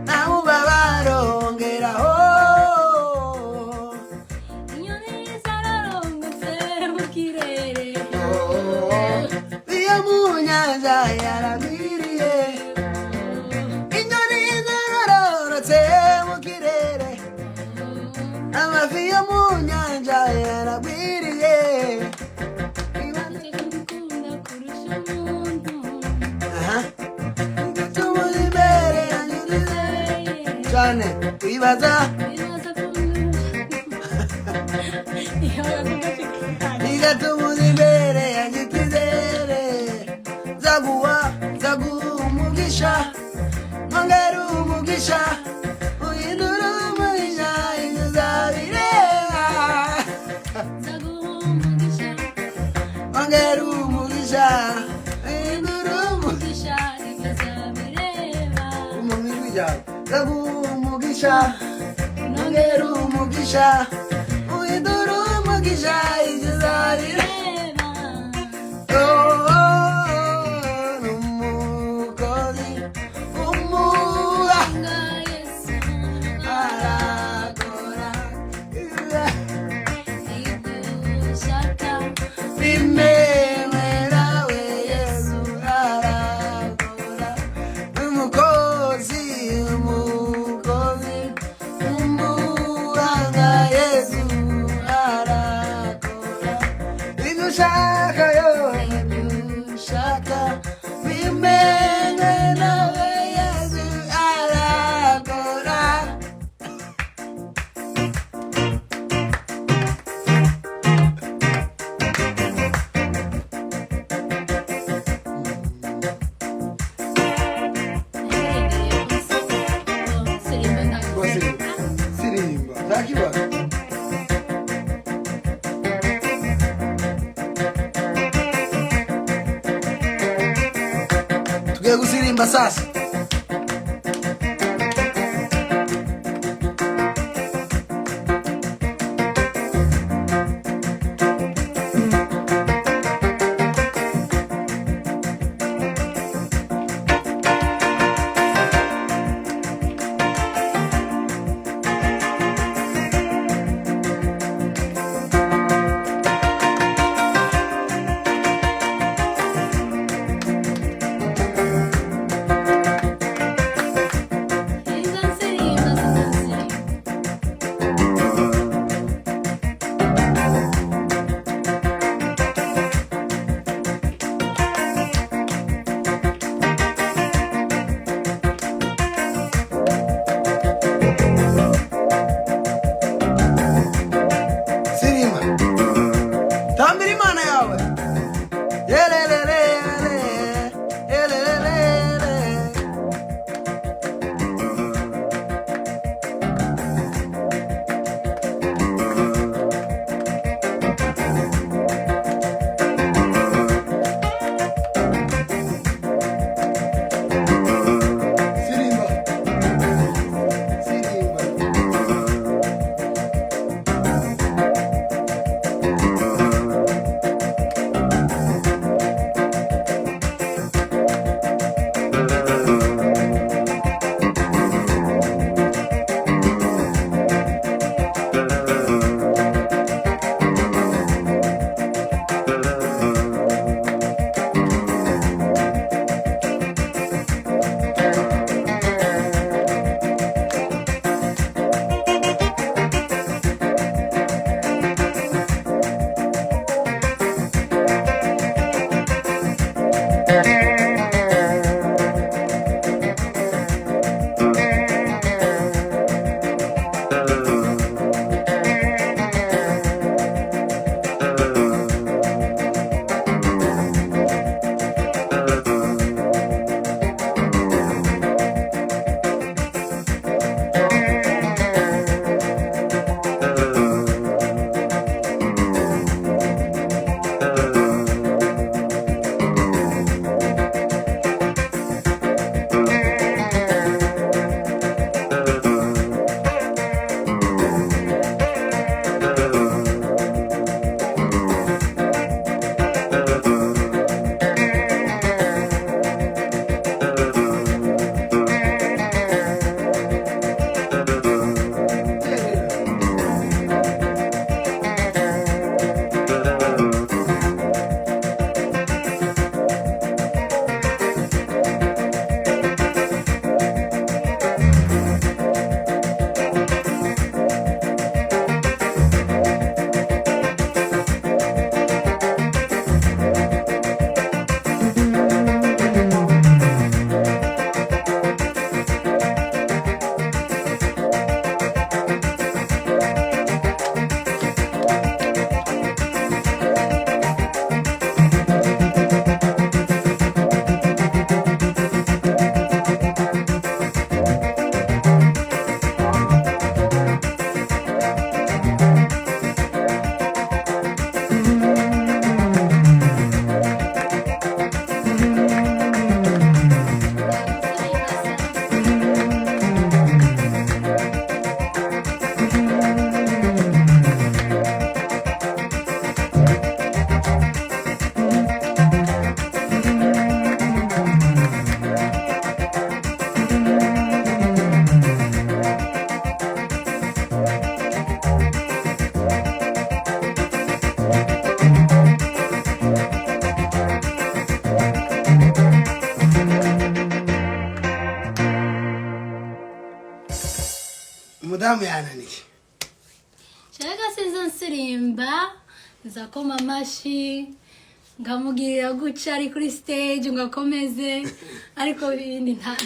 nta mubabaro wongeraho. Inyoni zararongotse mu kirere. Iyo mu nyanja yaragwiriye. Inyoni zarororotse mu kirere, amafi yo mu nyanja yaragwiriye. Gukunda kurusha umuntu. Aha. Tumuzi imbere yanyurize cyane wibaza. Bibaza kumurusha. Igatumuza imbere yanyikizere, zaguha, zaguha umugisha, ongera umugisha, uhindura umugisha, ibyo uzabireba. Zaguha umugisha. Ongera umugisha, uhindura umugisha. Umugisha ibyo uzabireba. Mu ijwi ryawe, zaguha umugisha, ongera umugisha, uhindura umugisha, ibyo uzabireba. Reba. Oh, n'umukozi umuha Nga Yesu arakora. Ibyo ushaka Bimewe nawe, Yesu arakora. Umukozi, umukozi umuhanga, Yesu arakora. Ibyo ushaka yo, ibyo ushaka bimewe nawe, Yesu arakora. Sirimba, nta kibazo. Tugiye gusirimba sasa. Umudamu yananiye. Shaka sinza nsirimba, nzakoma amashyi, nkamugirira guca ari kuri stage ngo akomeze, ariko ibindi nta.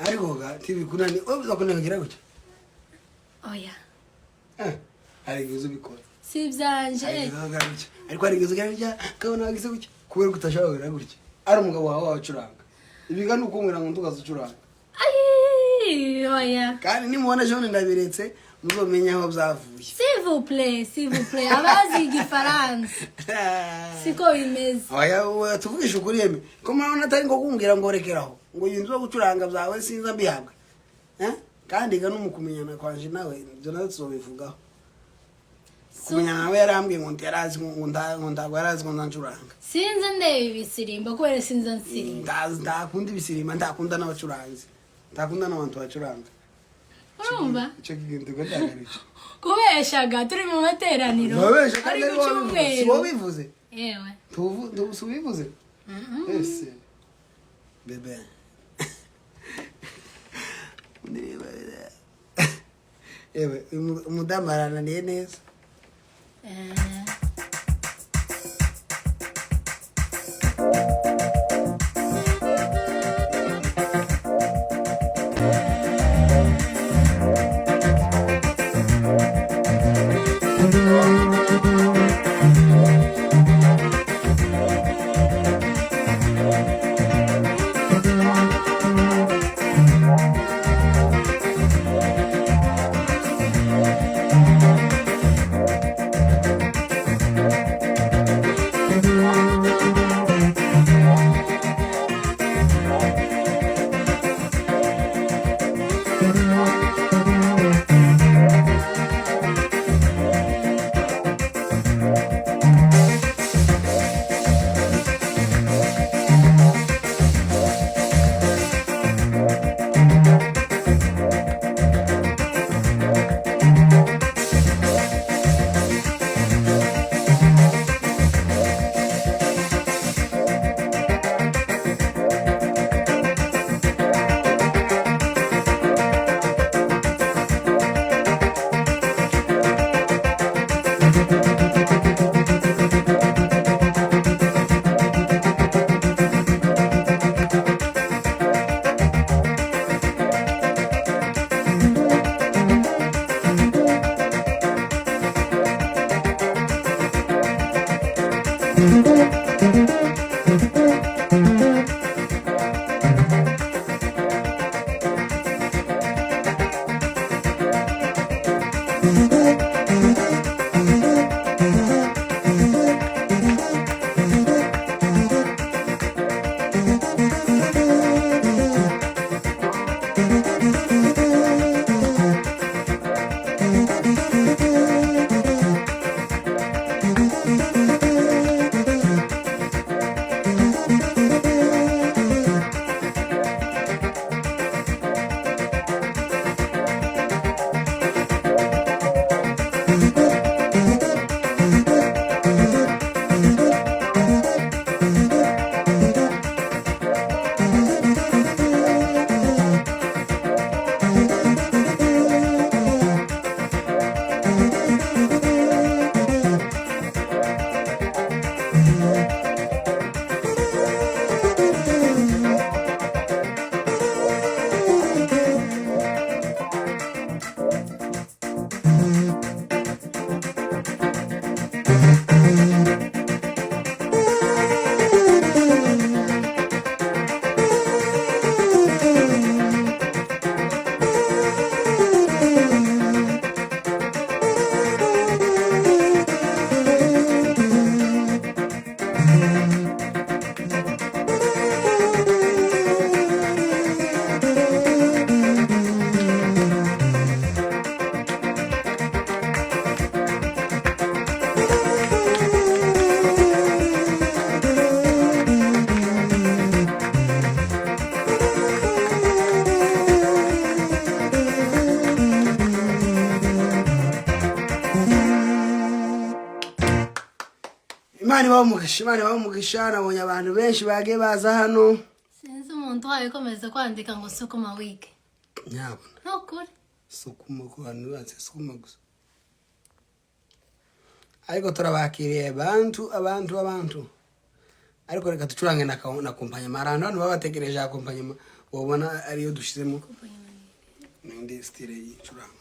Ariko ga tibikunani, wowe uzakunanira gutya? Oya. Eh, hari igihe uza ubikora. Si ibyanje. Hari igihe uza gutya, ariko hari igihe uza gutya, ukabona wagize gutya kubera ko utashobora kugira gutya ari umugabo wawe wacuranga. Ibiga ni ukumbwira ngo ntukaze ucuranga. Ayi, oya. Kandi nimubona jone ndabiretse, muzomenye aho byavuye. S'il vous plaît, s'il vous plaît, abazi igifaransa, siko bimeze. Oya, oya, tuvugishe ukuri yeme, ko murabona atari ngo kumbwira ngo rekeraho, ngo ibintu byo gucuranga byawe sinza mbihabwa. Eh? Kandi ga no mu kumenyana kwanje nawe, ibyo nawe tuzobivugaho. Kumenyana nawe yarambwiye ngo ntiyarazi ngo ntabwo yarazi ngo nzancuranga. Sinzi ndeba ibisirimbo kubera sinzi nsirimba. Ndakunda ibisirimba, ndakunda n'abacuranzi, ndakunda n'abantu bacuranga. Urumva? Icyo kintu ko ndagarije. Kubeshaga turi mu materaniro. Babesha ari kandi ku ari wowe wabivuze. Si cyumweru. wowe bivuze? Yewe. Tuvu si ubivuze ese bebe? Yewe, umudamu arananiye neza. Eh. Imana ibahe umugisha, Imana ibahe umugisha. Nabonye abantu benshi bagiye baza hano. Sinzi umuntu wayo ukomeza kwandika ngo sukuma wiki. Nyabona. Ntukuri. Sukuma ku bantu banse sukuma gusa. Ariko turabakiriye bantu, abantu, abantu. Ariko reka ducurange na accompagnement. Hari abantu baba bategereje accompagnement, wabona ariyo dushizemo n'indi style y'icuranga.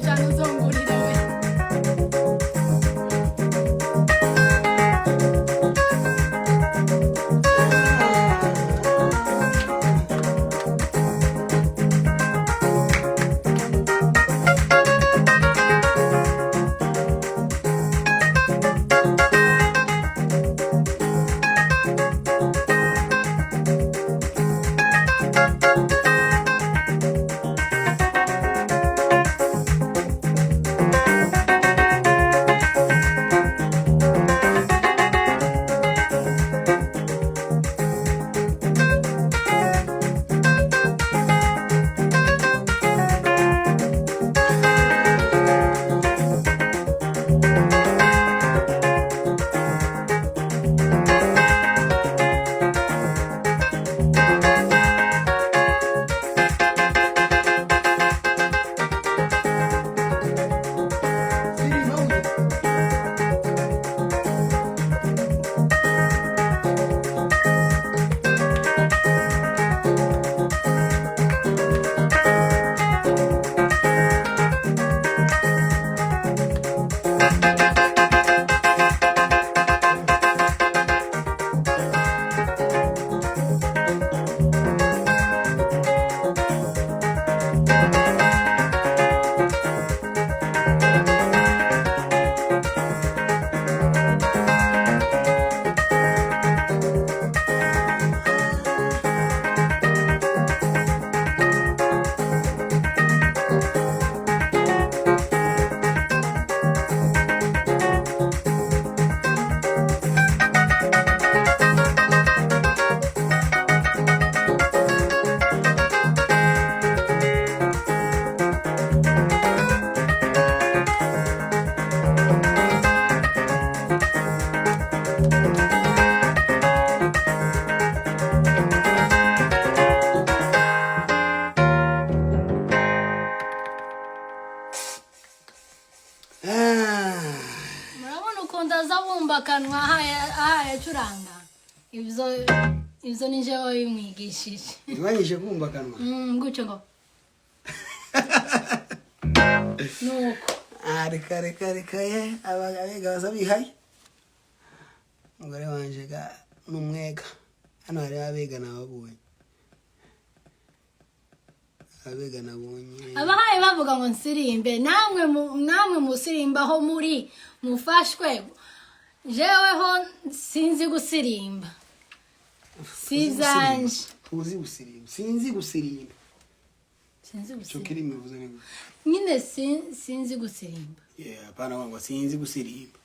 Cyane uzongurira we. Ah. Murabona ukuntu aza abumba akanwa ahaye acuranga. Ibyo ni njyewe wabimwigishije. Ntibanyishe kumva akanwa. Gutyo ngo nuko. Ah, reka reka reka ye, abega baza bihaye. Umugore wanje ga ni umwega. Hano hariho abega nababonye. Abega nabonye. Abahaye bavuga ngo nsirimbe, namwe musirimba aho muri mufashwe. Jeweho sinzi gusirimba, si ibyanje. Tuzi gusirimba. Sinzi gusirimba. Sinzi Cyo gusirimba. Kirimi uvuze ni gute? Nyine sinzi gusirimba. Yeah, hapana wangu sinzi gusirimba.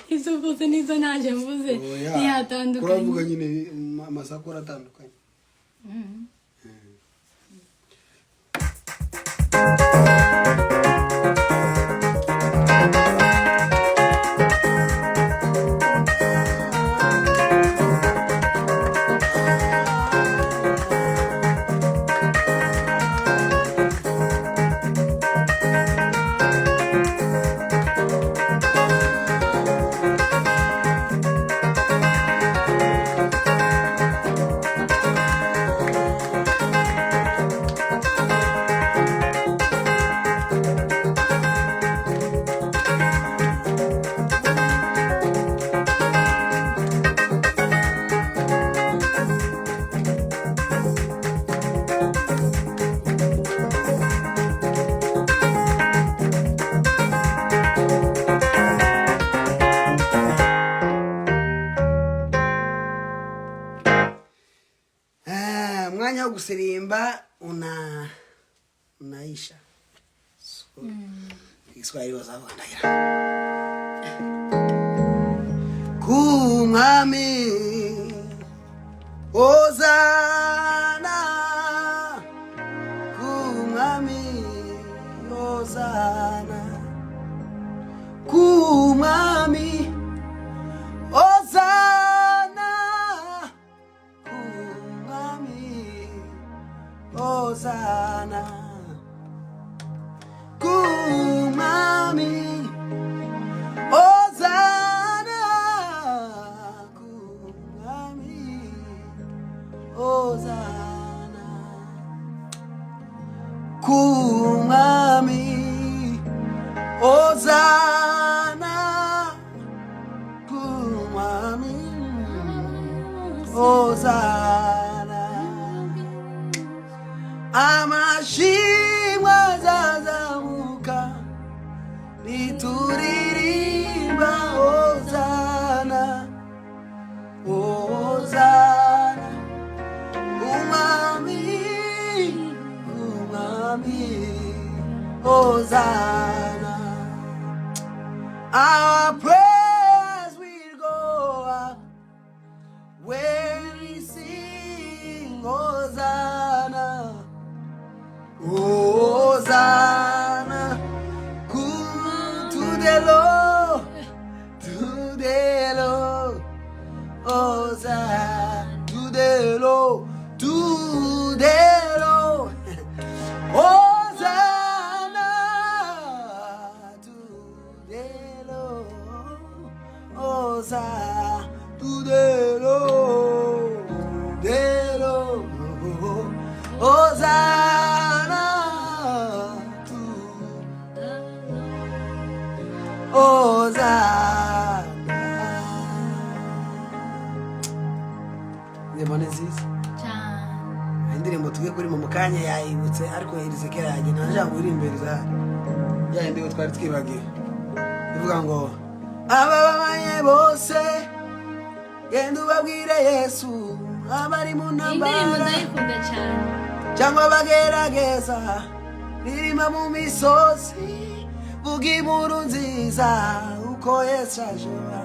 Izo mvuze n'izo naje mvuze Oya, ntihatandukanye. Kuravuga nyine amasaku aratandukanye. Ah, umwanya wo gusirimba unaisha. So, Igiswahili bazavuga ndagira. Ku mwami. Hozana ku mwami, Hozana ku mwami, Hozana ku mwami, Hozana ku mwami, Hozana ku mwami, Hozana ku mwami, Hozana ku mwami, Hozana. Amashimwe azazamuka nituririmba Hozana, Hozana umwami, umwami, Hozana. Our prayers will go up when we sing Hosanna, Hosanna to the Lord, to the Lord, Hosanna, to the Lord, to the Lord, Hosanna, to the Lord, Hosanna, to the Lord, the Lord, Hosanna, to Hosanna. Indirimbo ni nziza. Cyane. Indirimbo tugiye kuri mu kanya yayibutse, ariko yirize kera yagenda nta ngo iri imbere zahari ya yindi twari twibagiwe ivuga ngo abababaye bose genda ubabwire Yesu, abari mu Iyi ndirimbo ntambara ndayikunda cyane. cyangwa bagerageza, ririma mu misozi, vuga inkuru nziza uko Yesu ashobora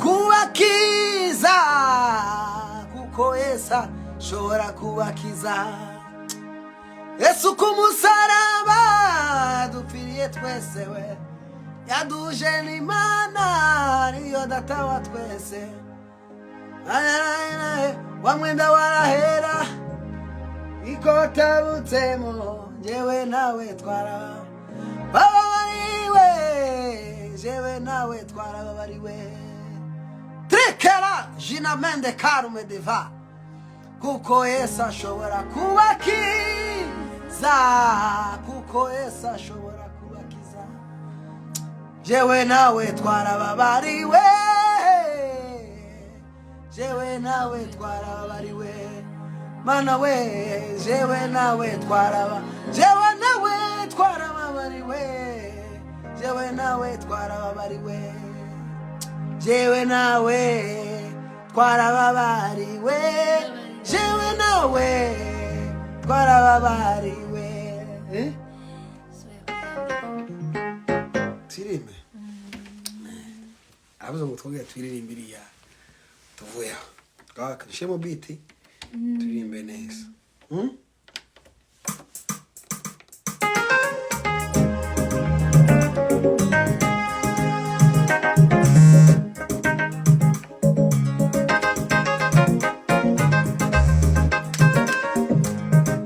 kubakiza, kuko Yesu ashobora kubakiza. Yesu ku musaraba dupfiriye twese, we yaduje n'Imana niyo data wa twese. Wa mwenda warahera ikotabutsemo, njyewe nawe twara bababariwe, jewe nawe twarababariwe. Trekera jinamende karume deva, kuko Yesu ashobora kubakiza, kuko Yesu ashobora kubakiza. Jewe nawe twarababariwe, jewe nawe twarababariwe. Mana we, jewe nawe twaraba, jewe nawe twarababariwe, jewe nawe twarababariwe, jewe nawe twarababariwe, jewe nawe twarababariwe. Eh? Turirimbe abuze ngo twongere twiririmbe iriya tuvuye aho twakashemo biti, turirimbe neza. Hmm?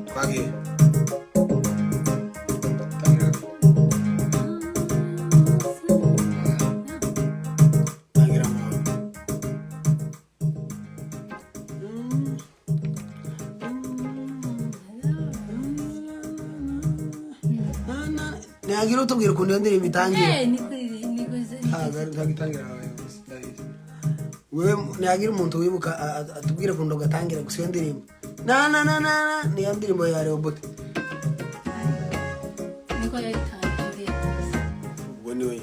Twagiye. Tangira. Tangira amahoro. Ntihagira utubwira ukuntu iyo ndirimbo itangira. Eh, ni kuri ni kuri. Ntabwo itangira abayobozi, ndabizi. Wewe ntihagira umuntu wibuka atubwire ukuntu gatangira gusa iyo ndirimbo na na na na na, niyo ndirimbo ya Rehoboth. Niko yayitangiye gusa. Ubwo ni we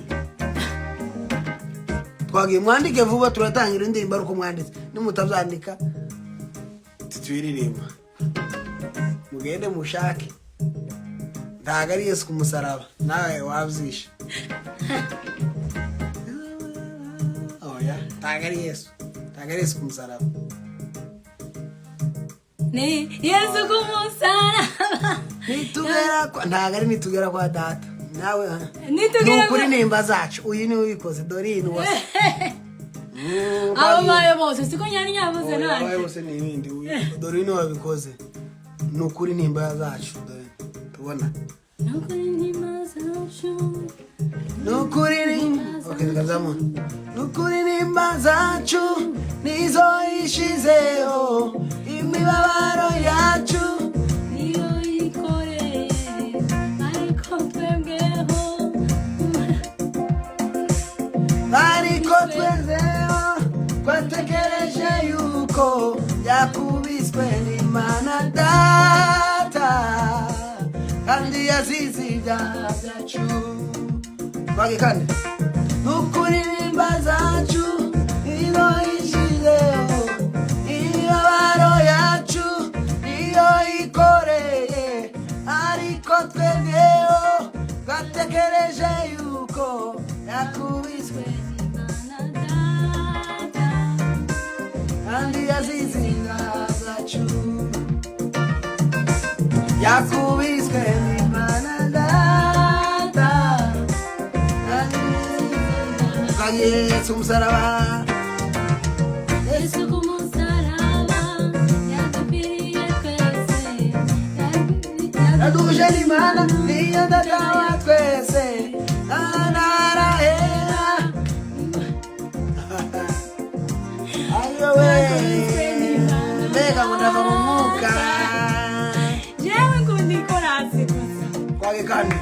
twagiye. Mwandike vuba, turatangira indirimbo ari uko mwanditse. Nimutabyandika tutuyiririmba, mugende mushake. Ntabwo ari Yesu ku musaraba, nawe wabyishe. Oya, ntabwo ari Yesu, ntabwo ari Yesu ku musaraba. Ni Yesu ku musaraba. Nitugera kwa, ntabwo ari nitugera kwa data nawe, ah. Nitugera Ni ukuri nimba zacu, uyu niwe ubikoze, Dorine Uwase. Ababaye bose, siko nyari nyavuze. Oya, abaye Nanjye bose ni ibindi. Uyu Dorine wabikoze, ni ukuri nimba zacu, dore tubona. Ni ukuri intimba zacu. Ni ukuri ni, okay, tukazamura. Ni ukuri nimba zacu nizo ishizeho, imibabaro yacu niyo yikoreye, ariko twebweho ariko twezeho twatekereje yuko yakubiswe n'Imana Data kandi yazize ibyaha byacu. Twage kandi. Ni ukuri nimba zacu niyo ishizeho, imibabaro yacu niyo ikoreye, ariko twebweho twatekereje yuko yakubiswe Imana Data kandi yazize ibyaha byacu. Yakubiswe n'Imana Data. Yesu umusaraba. Yesu ku musaraba yadupfiriye twese. Yaduhuje n'Imana, niyo Data wa twese anarahera ayo we. Mbega ngo ndava mu mwuka. Jewe nkunda ikorasi gusa. Kwage kandi.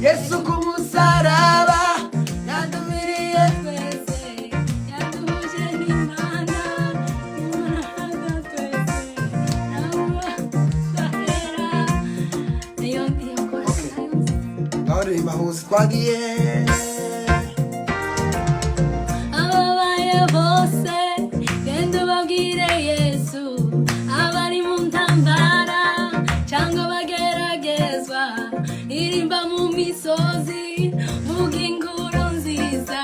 Yesu ku musaraba yadupfiriye Twese, yaduhuje n'Imana, Imana twese nawe twahera. Iyo korasi nayo nzi. Ngaho huze, twagiye. Ababaye bose, genda ubabwire Yesu. Abari mu ntambara cyangwa bageragezwa, irimba mu misozi, vuga inkuru nziza,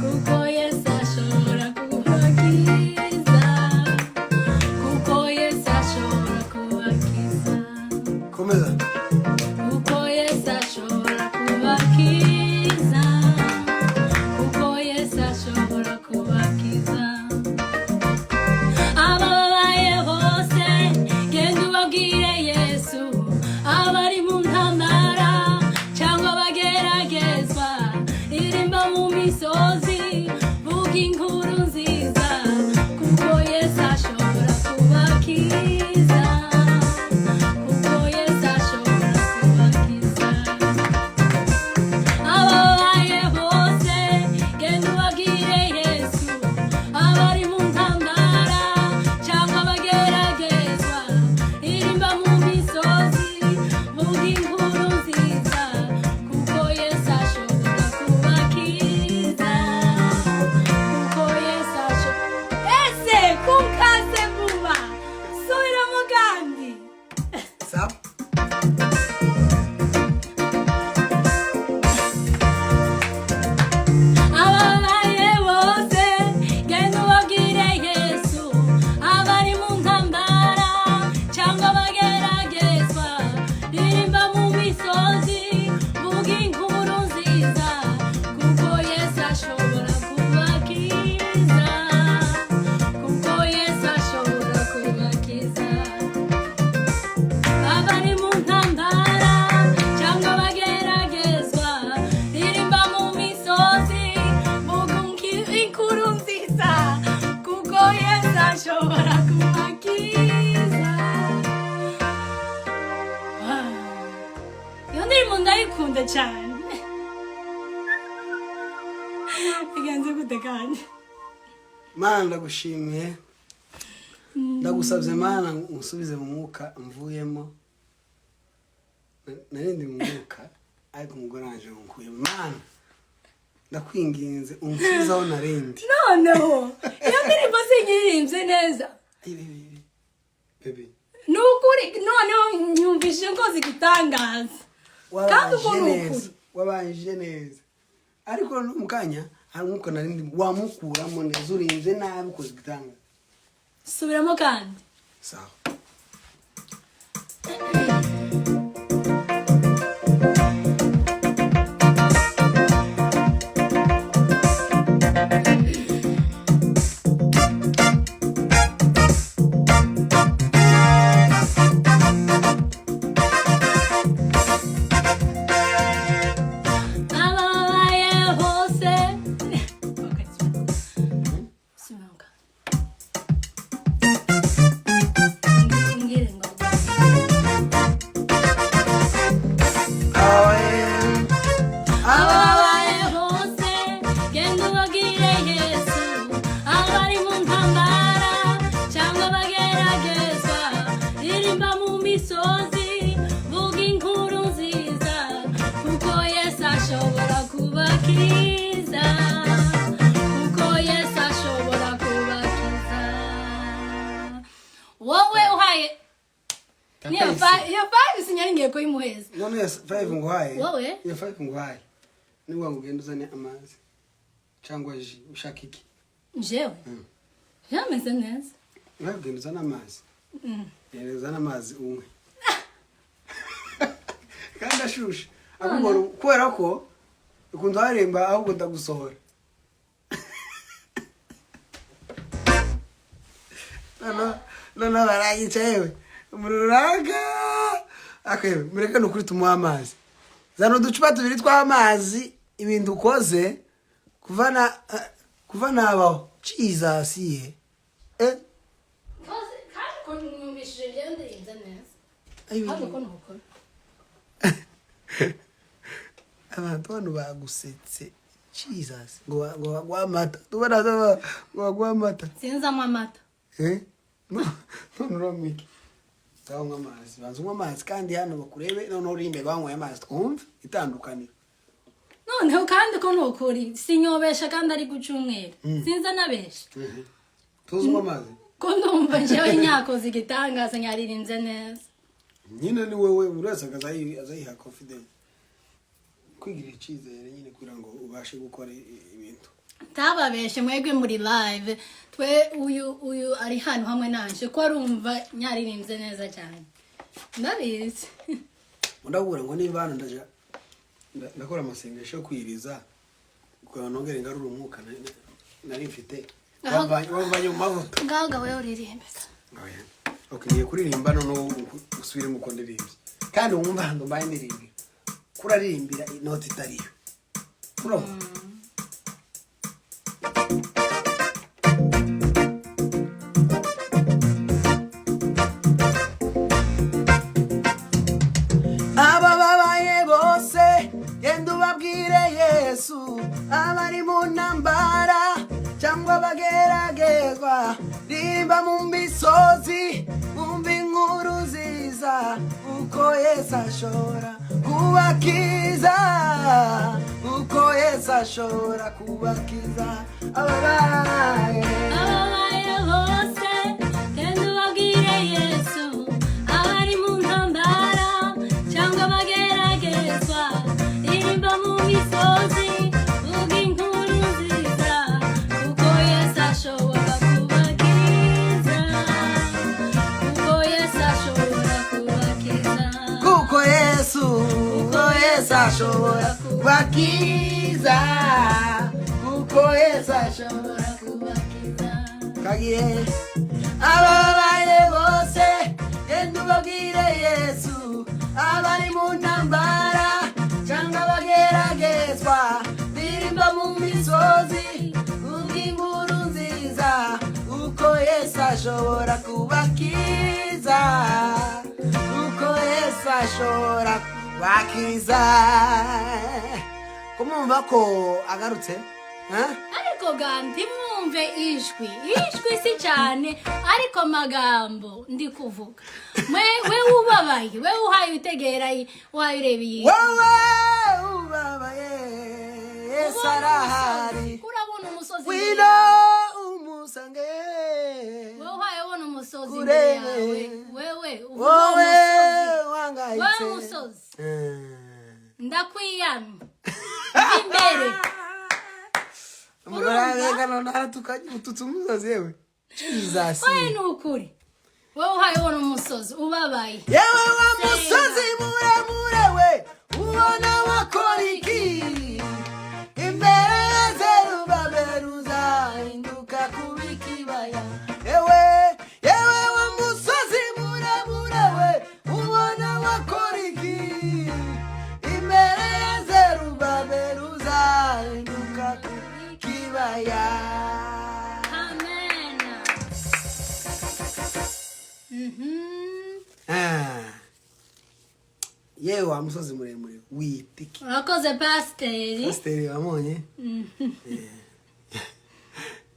kuko Yesu ashobora kubakiza, kuko Yesu ashobora kubakiza. Komeza. Kuko Yesu ashobora kubakiza, kuko Yesu ashobora kubakiza. Ababaye bose, genda ubabwire Yesu. Abari mu ntambara cyangwa bageragezwa, irimba mu misozi, vuga inkuru nziza, kuko Yesu ashobora kubakiza, kuko Yesu ashobora kubakiza. Ababaye bose, genda ubabwire Yesu. Abari mu ntambara cyangwa bageragezwa, irimba mu misozi, vuga inkuru nziza, kuko Yesu ashobora kubakiza, kuko Yesu ashobora. Ese kunkase vuba, subiramo kandi. Sawa. Ababaye bose, genda ubabwire Yesu. Abari mu ntambara cyangwa bageragezwa, ririmba mu misozi, vuga inkuru nziza, kuko Yesu ashobora kubakiza, kuko Yesu ashobora kubakiza. Abari mu ntambara cyangwa bageragezwa, ririmba mu misozi, vuga inkuru nziza, kuko Yesu ashobora kubakiza. Iyo ndirimbo ndayikunda cyane. Bigenze gute kandi? Mana, ndagushimiye, ndagusabye Mana unsubize mu mwuka mvuyemo. Narindi mu mwuka, ariko umugore wanje unkuye. Mana, ndakwinginze unsubize aho narindi. Noneho iyo ndirimbo sinyiririmbye neza. Baby. Ni ukuri, noneho nyumvise nkoze igitangaza kandi uko Wabanje ni neza. ukuri. Wabanje neza, ariko mu kanya hari umwuka narindi wamukuramo neza. Urinze nabi, ukoze igitanga. Subiramo kandi. Sawa. Ababaye hose. Okay, sinuka. Umbwire ngo ababaye hose, genda ubabwire Yesu. Abari mu ntambara cyangwa abageragezwa, ririmba mu misozi, vuga inkuru nziza, kuko Yesu ashobora kubakiza, kuko Yesu ashobora kubakiza. Wowe uhaye niyo iyo five sinyari ngiye kuyimuheza. None iyo five nguhaye, Wowe? iyo five nguhaye niba ngo ugende uzane amazi cyangwa jus, ushaka iki? Jewe yameze neza. Nawe ugenda uzane amazi. Genda uzane amazi unywe kandi ashushe. Ahubwo kubera ko ukunda waremba, ahubwo ndagusohora. Noneho barayica yewe, umuriro uraka. Akewe mureke, ni ukuri tumuha amazi. Zana uducupa tubiri tw'amazi. Ibintu ukoze kuva nabaho, Jesus ye, eh. Kandi ko mwumvishije njyewe ndirinze neza. Ibintu- Ahubwo ko ntukora. Abantu hano bagusetse. Jesus, ngo baguhe amata, tubona ngo baguhe amata. Sinzanywa amata. Eh, none uranywa iki? Ngaho unywa amazi, banza unywa amazi kandi hano bakurebe. Noneho urimbe banyweye amazi, twumve itandukaniro. Noneho kandi ko nukuri sinyobesha, kandi ari ku cyumweru sinza nabesha. Tuzi unywa amazi. Ko ndumva njyewe nyakoze igitangaza, nyaririnze neza. Nyine ni wowe, buri wese azayiha confidence, kwigirira icyizere nyine kugira ngo ubashe gukora ibintu. Ntababeshe mwebwe muri live, twe uyu ari hano hamwe nanje ko arumva nyaririmbye neza cyane, ndabizi. Ndabura ngo niba hano ndaja ndakora amasengesho yo kwiriza kugira ngo nongere ngarure umwuka nari mfite. Wamvanye mu mavuta. Ngaho gawe uririmbe. Oya. Okay, ngiye kuririmba noneho usubiremo uko ndirimbye, kandi wumva ahantu mbaye ndirimbira, kuraririmbira inoti itariyo, urumva? Abababaye bose, genda ubabwire Yesu. Abari mu ntambara cyangwa bageragezwa, ririmba mu misozi, bumva inkuru nziza, uko Yesu ashobora kubakiza, uko Yesu ashobora kubakiza ababaye. Ababaye bose, genda ubabwire Yesu. Abari mu ntambara cyangwa abageragezwa, ririmba mu misozi, vuga inkuru nziza, kuko Yesu ashobora kubakiza, kuko Yesu ashobora kubakiza. Kuko Yesu, kuko Yesu ashobora kubakiza, kuko Yesu ashobora kubakiza. Kagiye. Ababaye bose, genda ubabwire Yesu. Abari mu ntambara cyangwa abageragezwa, ririmba mu misozi, umva inkuru nziza, uko Yesu ashobora kubakiza, uko Yesu ashobora kubakiza. Kumumva ko agarutse, eh? Ariko ga ntimwumve ijwi, ijwi si cyane, ariko amagambo ndi kuvuga, we ubabaye, we uhaye utegera, uhaye ureba iyi. Wowe ubabaye, Yesu arahari. Urabona umusozi imbere Wino yawe. umusange. Wowe uhaye ubona umusozi imbere Kurebe. yawe, wewe uvuga Wowe umusozi, wangayitse. wowe musozi, ndakwiyamye, mva imbere. Umugore arareka none aratukanye, ututse umusozi yewe, Jesus. Oye, ni ukuri. Wowe uhaye ubona umusozi ubabaye. Yewe wa musozi muremure we, ubona wakora iki? Imbere ya Zerubabeli uzahinduka kuba ikibaya. Yewe, yewe wa musozi muremure we, ubona wakora iki? Imbere ya Zerubabeli uzahinduka kuba ikibaya. Amen. Ah. Yewe wa musozi muremure, witiki. Urakoze, pasiteri. Pasiteri wamubonye.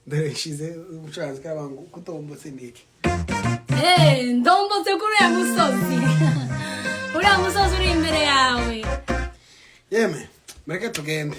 Dore nshize ubucuranzi karabangu kutombotse ndiki. Eh, ndombotse kuri uriya musozi, uriya musozi uri imbere yawe. Yeme, mureke tugende.